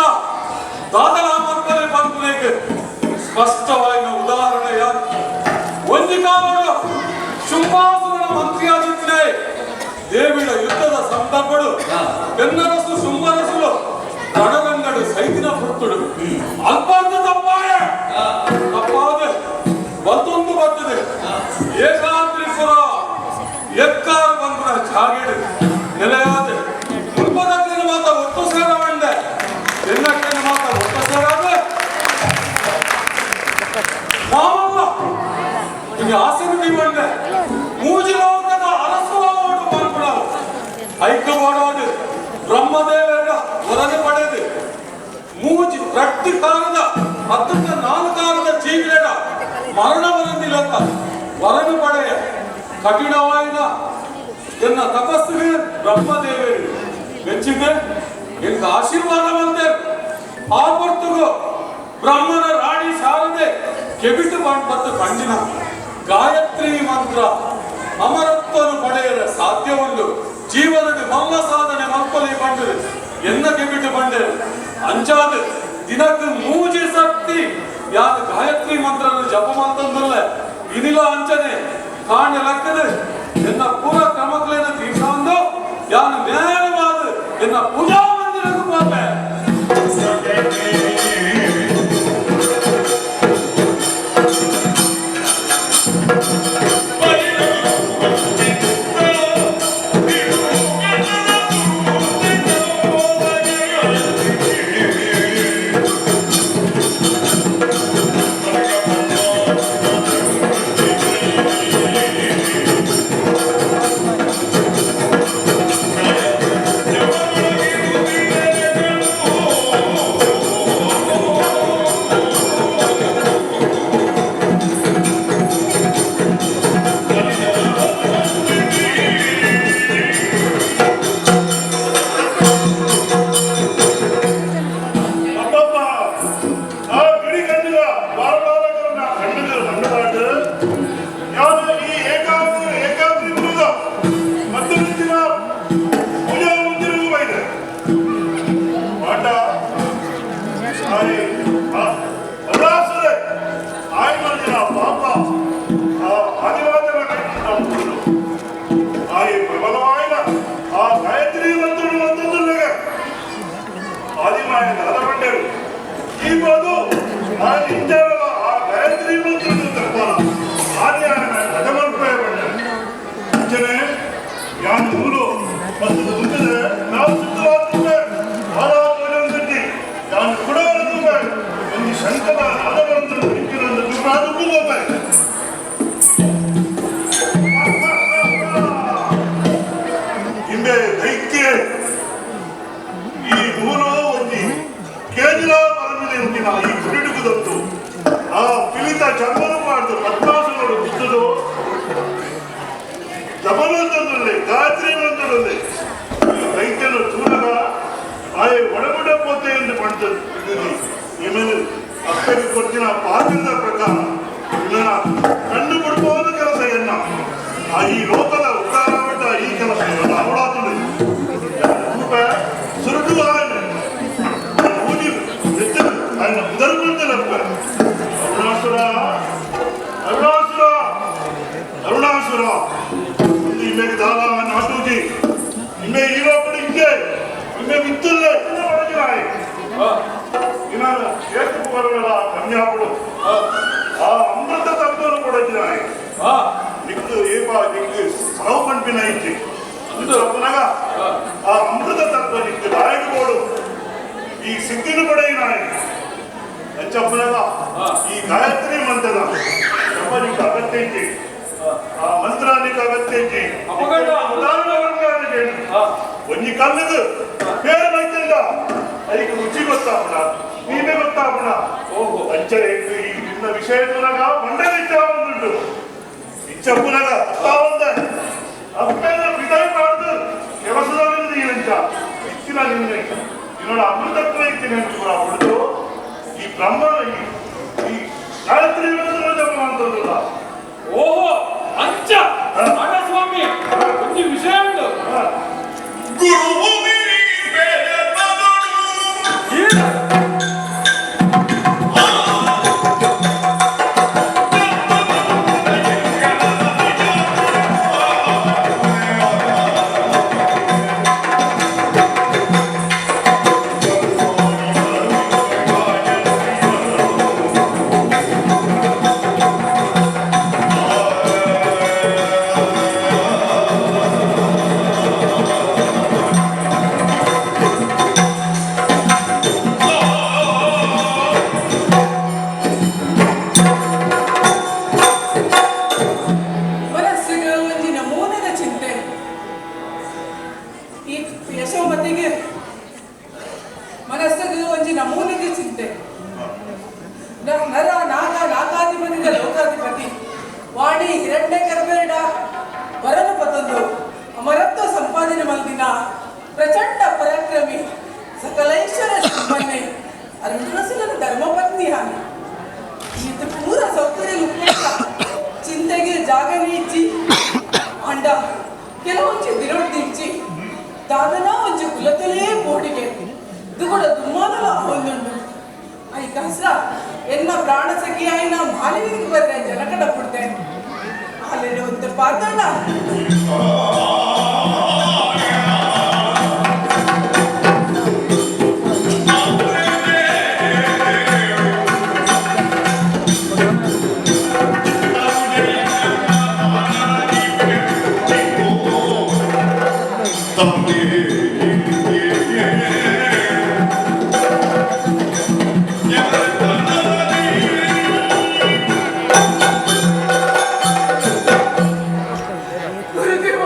ದಾದಲಾಮಂತಲೆ ಪನ್ಪುನೇಕ್ ಸ್ಪಷ್ಟವಾಯಿನ ಉದಾಹರಣೆ ಯಾರು ಒಂಜಿ ಕಾಲಡು ಶುಂಭಾಸುರನ ಮಂತ್ರಿಯಾದಿತ್ತಿನೇ ದೇವಿಡ ಯುದ್ಧದ ಸಂದರ್ಭಡು ಬೆನ್ನರಸು ಶುಂಭರಸುಲು ರಣರಂಗಡು ಸೈತಿನ ಪುರ್ತುಡು ಅಲ್ಪಾರ್ಧ ತಪ್ಪಾಯ ತಪ್ಪಾದ ಬತ್ತೊಂದು ಬರ್ತದೆ ಏಕಾದ್ರಿಪುರ ಎಕ್ಕಾರ ಬಂಗುನ ಜಾಗೇಡು ನೆಲೆಯಾದ ಮುಲ್ಪದಕ್ಕಿನ ಮಾತ ಒಟ್ಟು ಸೇರವಂಡೆ ಎನ್ನಕ್ಕಿನ ಮಾತ ಒಟ್ಟು ಸೇರಾದ ಮಾಮಲ್ಲ ಈಗ ಆಸೆನು ನೀವಂಡೆ ಮೂಜಿ ಲೋಕದ ಅರಸುವಾಡು ಬಂಗುಣವು ಐಕ್ಯವಾಡೋದು ಬ್ರಹ್ಮದೇವರ ವರದಿ ಪಡೆದು ಮೂಜಿ ರಟ್ಟಿ ಕಾಲದ ಹತ್ತಕ್ಕೆ ನಾಲ್ಕು ಕಾಲದ ಜೀವಿಗಳ ಮರಣ ವರದಿಲ್ಲತ್ತ ವರನು ಪಡೆಯ ಕಠಿಣವಾಯಿನ ಎನ್ನ ತಪಸ್ಸಿಗೆ ಬ್ರಹ್ಮದೇವರು ಮೆಚ್ಚಿದೆ ಎಂತ ಆಶೀರ್ವಾದ ಬಂದೆ ಆ ಹೊರ್ತುಗು ಬ್ರಹ್ಮನ ರಾಣಿ ಶಾರದೆ ಕೆಬಿಟು ಮತ್ತು ಕಂಡಿನ ಗಾಯತ್ರಿ ಮಂತ್ರ ಅಮರತ್ವನು ಪಡೆಯಲು ಸಾಧ್ಯವುಂಡು ಜೀವನದ ಮಲ್ಲ ಸಾಧನೆ ಮಲ್ಪಲಿ ಬಂದರು ಎನ್ನ ಕೆಬಿಟು ಬಂದರು ಅಂಚಾದ ದಿನಕ್ಕೆ ಮೂಜಿ ಸರ್ತಿ ಯಾರು ಗಾಯತ್ರಿ ಮಂತ್ರನ ಜಪ ಮಂತಂದಲ್ಲ ಇದಿಲ್ಲ ಅಂಚನೆ ಕಾಣ ಲಕ್ಕದ ಎನ್ನ ಪೂರ ಕ್ರಮಕ್ಲೇನ ತೀರ್ಸಾಂದು ಯಾನು ನೇರವಾದ ಎನ್ನ ಪೂಜಾ ಮಂದಿರಕ್ಕೂ ಪಾಪೆ. Thank you. ಅರುಣಾಸುರೆ ಆಯ್ ಮಲ್ದಿನ ಪಾಪ ಆ ಆದಿವಾದನ ಕೈಗೊಂಡು ಆಯಿ ಪ್ರಬಲವಾಯಿನ ಆ ಗಾಯತ್ರಿ ಮಂತ್ರುಡು ಮಂತಂದುಲ್ಲಗ ಆದಿಮಾಯ ದಾದಪಂಡರು ಈ ಬಾದು ಆ ನಿಂಚಾರಲ ಆ ಗಾಯತ್ರಿ ಮಂತ್ರುಡು ತಪ್ಪಲ ಆದಿಯಾನ ಗಜಮಲ್ಪಯ ಬಂಡರು ಅಂಚನೆ ಯಾನು ಮೂಲು ಮತ್ತು ತುಂಬಿದೆ ನಾವು ಸಿದ್ಧವಾದ ಆರಾಧನೆ ಯಾನು ಕುಡವರದು ಒಂದು ಶಂಕದ ನಾದಬಂದು ಇಕ್ಕಿನೊಂದು ದುರ್ನಾದಕ್ಕೂ ಹೋಗ್ಬೇಕು. ಹಿಂದೆ ದೈತ್ಯ ಈ ನೂಲು ಒಂಜಿ ಕೇಜಲ ಪರಮಿದೆ ಈ ಗುಡಿಡುಕುದಂತು ಆ ಪಿಲಿತ ಚರ್ಮನು ಮಾಡ್ದು ಪದ್ಮಾಸನೋಡು ಬಿದ್ದುದು ಜಬಲಂತದಲ್ಲಿ ಗಾಯತ್ರಿ ಮಂತ್ರದಲ್ಲಿ ದೈತ್ಯನು ಚೂರಗ ಆಯೆ ಒಡಗುಡ ಪೋತೆ ಎಂದು ಪಂಡದು ಇಮೇಲೆ ಅಕ್ಕಗೆ ಕೊಟ್ಟಿನ ಪಾತ್ರದ ಪ್ರಕಾರ ಇವನ ಕಣ್ಣು ಬಿಡ್ಬೋದು ಕೆಲಸ ಎನ್ನ ಆ ಈ ಲೋಕದ ಉದ್ಧಾರ ಈ ಕೆಲಸ ಅವಳಾತುಡು ರೂಪ ಸುರುಟು ఆయన ಊದಿ ఆయన ಉದರ್ಕೊಂಡಲಪ್ಪ. ಅರುಣಾಸುರ ಅರುಣಾಸುರ ಅರುಣಾಸುರ ಇಮ್ಮೆಗೆ ದಾಲ ನಾಟೂಜಿ ಇಮ್ಮೆ ಈರೋಪಡಿ ಹಿಂಗೆ ಇಮ್ಮೆ ವಿತ್ತುಲ್ಲೆ ಇನ್ನ ಏತು ಕನ್ಯಾಪುಡು ಆ ಅಮೃತ ತತ್ವನು ಕೊಡಜಿನಾಯ್ ನಿಕ್ಕು ಏಪ ನಿಕ್ಕು ಸಾವು ಪಂಪಿನ ಇಚ್ಚಿ ಪುನಗ ಆ ಅಮೃತ ತತ್ವ ನಿಕ್ಕು ದಾಯಕ ಈ ಸಿದ್ಧಿನ ಪಡೆಯಿನಾಯ್ ಅಂಚಪ್ಪನಗ ಈ ಗಾಯತ್ರಿ ಮಂತ್ರದ ನಿಕ್ಕು ಅಗತ್ಯ ಇಚ್ಚಿ ಆ ಮಂತ್ರ ನಿಕ್ಕು ಅಗತ್ಯ ಇಚ್ಚಿ ಉದಾಹರಣೆ ಒಂಜಿ ಕಲ್ಲದು ಬೇರೆ ಮೈತಿಲ್ಲ ಅದಕ್ಕೆ ರುಚಿ ಗೊತ್ತಾಪಣ ನೀವೇ ಗೊತ್ತಾಪಣ ಓಹೋ ಅಂಚ ಈ ನಿನ್ನ ವಿಷಯ ಪುನಗ ಮಂಡಲ ಇಚ್ಛ ಉಂಟು ಇಚ್ಛ ಪುನಗ ಅತ್ತಾವಂದ ಅಪ್ಪನ ಬಿದಾಯಿ ಮಾಡುದು ಕೆಲಸದಲ್ಲಿ ನೀವಂಚ ಇಚ್ಚಿನ ನಿನ್ನ ಇನ್ನೊಂದು ಅಮೃತತ್ವ ಇಚ್ಚಿನ ಅಂತ ಕೂಡ ಹೊಡೆದು ಈ ಬ್ರಹ್ಮ ಈ ಗಾಯತ್ರಿ ಮಂತ್ರದಲ್ಲ. ಓಹೋ ಅಂಚ ಸ್ವಾಮಿ ಒಂದು ವಿಷಯ ಉಂಟು. ಮನಸ್ಸಿಗೆ ಒಂಜಿ ನಮೂನದ ಚಿಂತೆ ಈ ಯಶೋಮತಿಗೆ ಮನಸ್ಸಿಗೆ ಒಂಜಿ ನಮೂನದ ಚಿಂತೆ. ನರ ನಾಗ ನಾಗಾಧಿಪತಿದ ಲೋಕಾಧಿಪತಿ ವಾಣಿ ಹಿರಣ್ಯ ಕರ್ಬೇಡ ವರನು ಪತಂದು ಅಮರತ್ವ ಸಂಪಾದನೆ ಮಲ್ದಿನ ಪ್ರಚಂಡ ಪರಾಕ್ರಮಿ ಸಕಲೈಶ್ವರ ಸಂಪನ್ನೆ ಅರುಣಸುಲನ ಧರ್ಮಪತ್ನಿ ಹಾನಿ ಈತ ಪೂರ ಸೌಕರ್ಯ ಚಿಂತೆಗೆ ಜಾಗನೇ ಇಚ್ಚಿ ಅಂಡ ಕೆಲವೊಂಜಿ ದಿನೊಡ್ದಿಚ್ಚಿ ದಾದನ ಒಂಜಿ ಕುಲತಲೇ ಬೋಡಿಗೆ ದುಗುಡ ದುಮ್ಮಾನಲ ಒಂದುಂಡು I ಕಸ ಎನ್ನ ಪ್ರಾಣ ಸಖಿಯಾಯಿನ ಮಾಲಿನಿಗೆ ಬರ್ರೆ ಜನಕಡ ಪುಡ್ತೆ ಅಲ್ಲೆಡೆ ಒಂದು ಪಾತಣ್ಣ. ಗುರುದೇವ.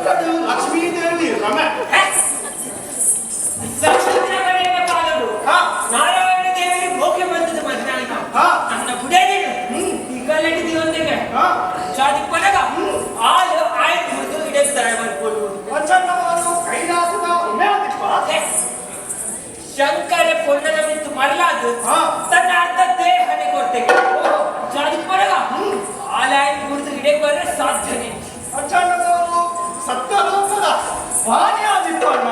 ವೈಕುಂಠಡು ಲಕ್ಷ್ಮೀದೇವಿ ರಮೆ. ಲಕ್ಷ್ಮೀ ಪಾಲರು ನಾರಾಯಣ ದೇವಿ ಮೋಕ್ಷ ಬಂದದ್ದು ಮಧ್ಯಾಹ್ನ ನನ್ನ ಬುಡೇದಿನು ಈಗಲೆಂಟಿ ದಿವಂದಿಗೆ ಚಾದಿ ಪಡಗ ಆಲು ಆಯ್ತು ಮುರಿದು ಇಡೇಸ್ತಾರೆ ಮಾಡ್ಬೋದು. ಕೈಲಾಸದ ಉಮೇದಿಪ್ಪ. ಶಂಕರ ಪೊನ್ನನ ಬಿತ್ತು ಮರಲಾದು ತನ್ನ ಅರ್ಧ ದೇಹನೆ ಕೊಡ್ತೇನೆ. ಚಾದಿ ಪಡಗ ಆಲಾಯ್ ಮುರಿದು ಇಡೇಕ್ ಬಂದ್ರೆ ಸಾಧ್ಯನೇ. ಅಚ್ಚಾನದವರು ಸತ್ಯಲೋಕದ ವಾಣಿಯಾದಿಪ್ಪಣ್ಣ.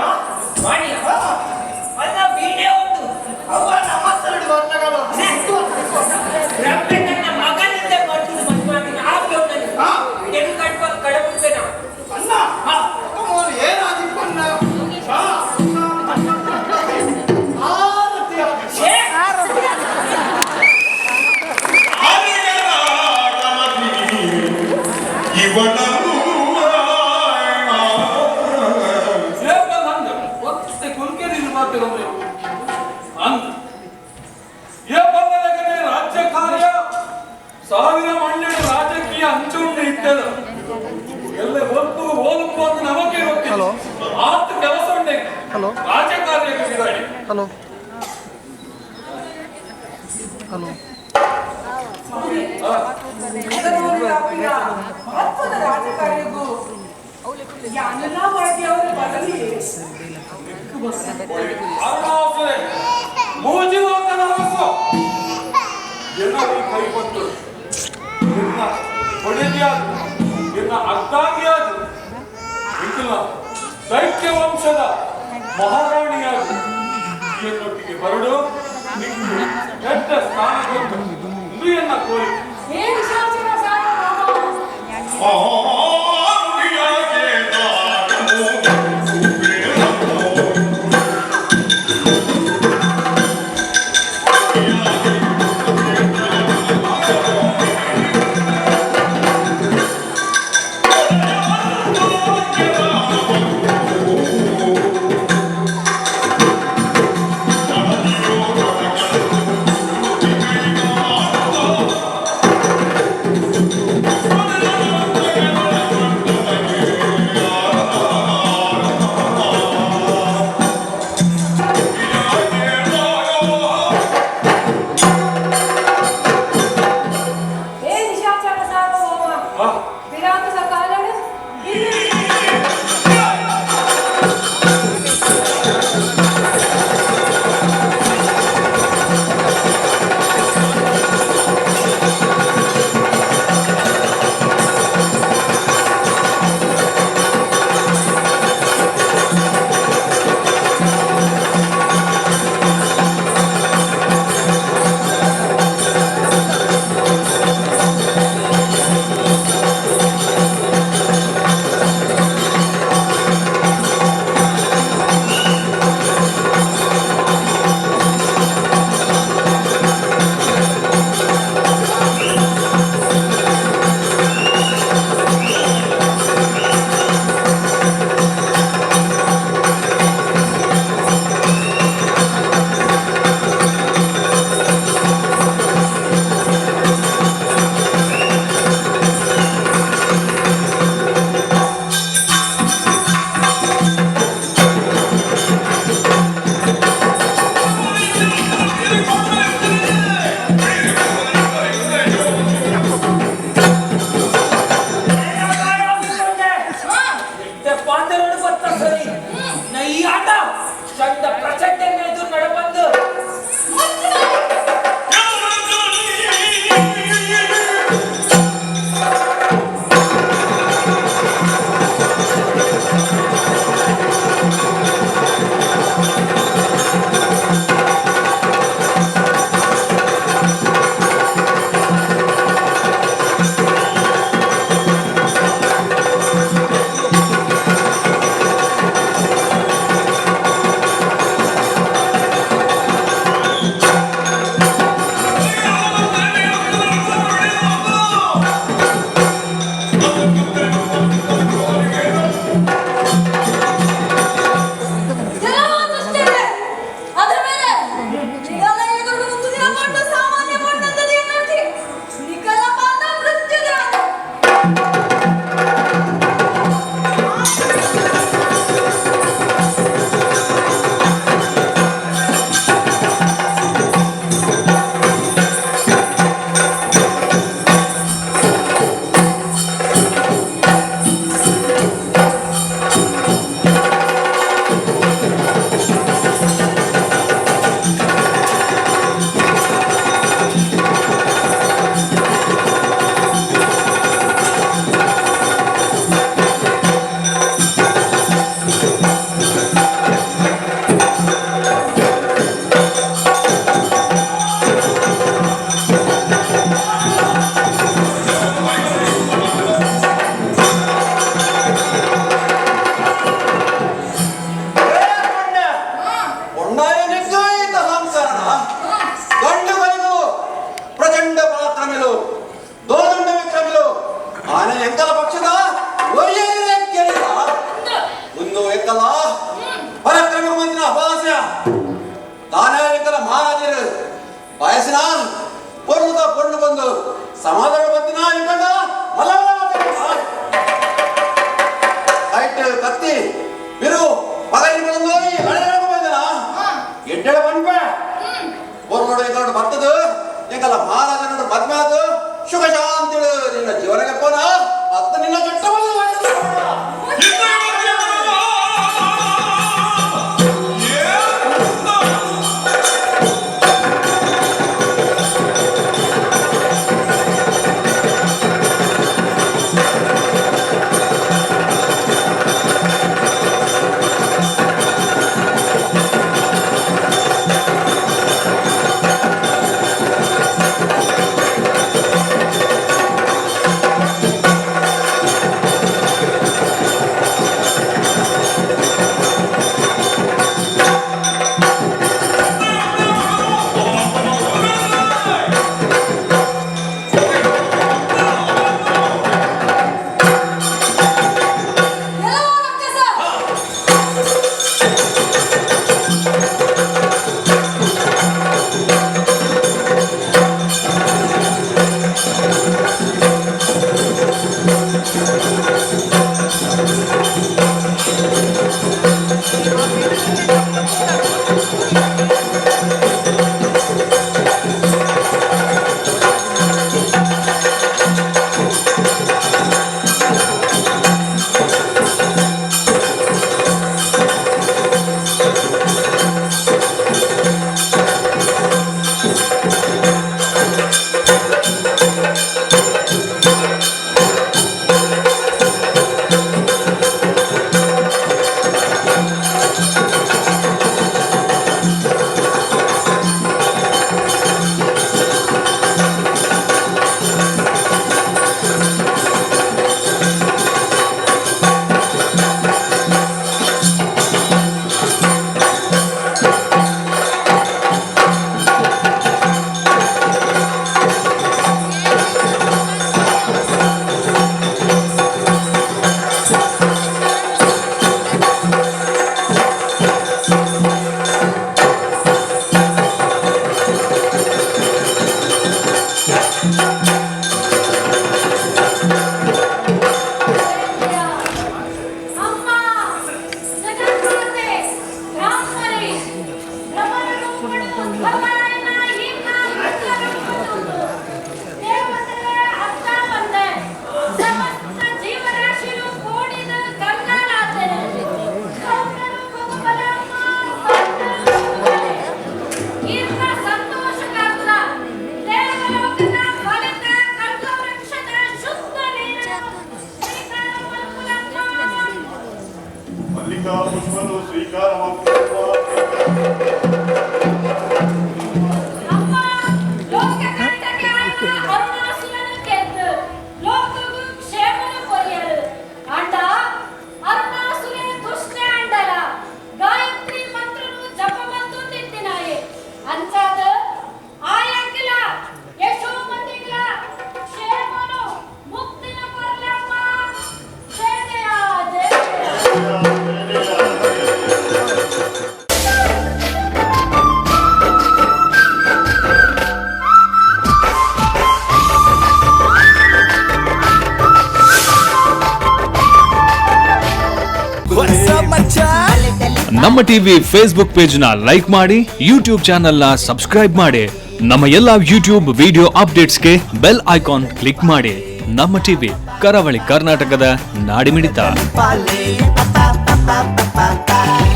ವಾಣಿಯ ಅಲ್ಲ ವೀಣೆ ಒಂದು ಅವ್ವ ನಮಸ್ತೆರಡು ವರ್ಣಗಳು. ರಬ್ಬೆ ನನ್ನ ಮಗನಿಂದ ಮಾಡ್ತೀನಿ ಮದುವೆ ಆಗ್ತವನಲ್ಲಿ ಇಡೇನು ಕಡ್ಪ ಕಡಬಿಡ್ತೇನ. ಅಣ್ಣ ಏನಾದಿಪ್ಪಣ್ಣ ರಾಜ್ಯ ಕಾರ್ಯ ಸಾವಿರ ಮಣ್ಣಿನ ರಾಜಕೀಯ ಹಂಚುಂಡು ಇಟ್ಟದ ಎಲ್ಲ ಒಪ್ಪು ಓಲುಪ್ಪು ಅಂತ ನಮಗೆ ಗೊತ್ತಿಲ್ಲ. ಆತ ಕೆಲಸ ಉಂಟೆ ರಾಜಕಾರ್ಯಕ್ಕೆ ಬಿದಾಡಿ. ಹಲೋ ಹಲೋ ಮಹತ್ವದ ರಾಜಕಾರ್ಯಕ್ಕೂ ಯಾನೆಲ್ಲ ಬರಲಿ. ಮೂಜಿ ಲೋಕದ ಅರಸು ಜನರು ಕೈ ಕೊಟ್ಟು ನಿನ್ನ ಹೊಡೆದಿಯಾದು ನಿನ್ನ ಅರ್ಧಾಂಗಿಯಾದು ನಿನ್ನ ದೈತ್ಯ ವಂಶದ ಮಹಾರಾಣಿಯಾದು ಎನ್ನೊಟ್ಟಿಗೆ ಬರಡು ನಿಂಗೆ ಕೆಟ್ಟ ಸ್ಥಾನ ಕೊಟ್ಟು ಇದು ಎನ್ನ ಕೋರಿಕೆ. Thank you. ದಾನಾಯಕರ ಮಹಾರಾಜರು ಬಯಸಿನ ಪೊರ್ಲುದ ಪೊರ್ಲು ಬಂದು ಸಮಾಧಾನ ಬತ್ತಿನ ಇಂಕಂಡ ಮಲ್ಲ ಐಟ್ ಕತ್ತಿ ಬಿರು ಪಗೈ ಬಂದು ಬಂದನ ಎಡ್ಡೆಡ ಬನ್ಪೆ ಪೊರ್ಲುಡು ಇಂಕಂಡು ಬರ್ತದು ಎಂಕಲ್ಲ ಮಹಾರಾಜನೋಡು ಮದ್ಮೆ ಅದು ಸುಖ ಶಾಂತಿಳು ನಿನ್ನ ಜೀವನಕ್ಕೆ ಪೋನ ಅತ್ತ ನಿನ್ನ ಚಟ್ಟ ಮಲ್ಲಿಕಾ ಪುಷ್ಪನು ಸ್ವೀಕಾರ ನಮ್ಮ ಟಿವಿ ಫೇಸ್ಬುಕ್ ಪೇಜ್ ನ ಲೈಕ್ ಮಾಡಿ, ಯೂಟ್ಯೂಬ್ ಚಾನೆಲ್ ನ ಸಬ್ಸ್ಕ್ರೈಬ್ ಮಾಡಿ, ನಮ್ಮ ಎಲ್ಲಾ ಯೂಟ್ಯೂಬ್ ವಿಡಿಯೋ ಅಪ್ಡೇಟ್ಸ್ಗೆ ಬೆಲ್ ಐಕಾನ್ ಕ್ಲಿಕ್ ಮಾಡಿ. ನಮ್ಮ ಟಿವಿ, ಕರಾವಳಿ ಕರ್ನಾಟಕದ ನಾಡಿಮಿಡಿತ. Pa pa pa pa pa.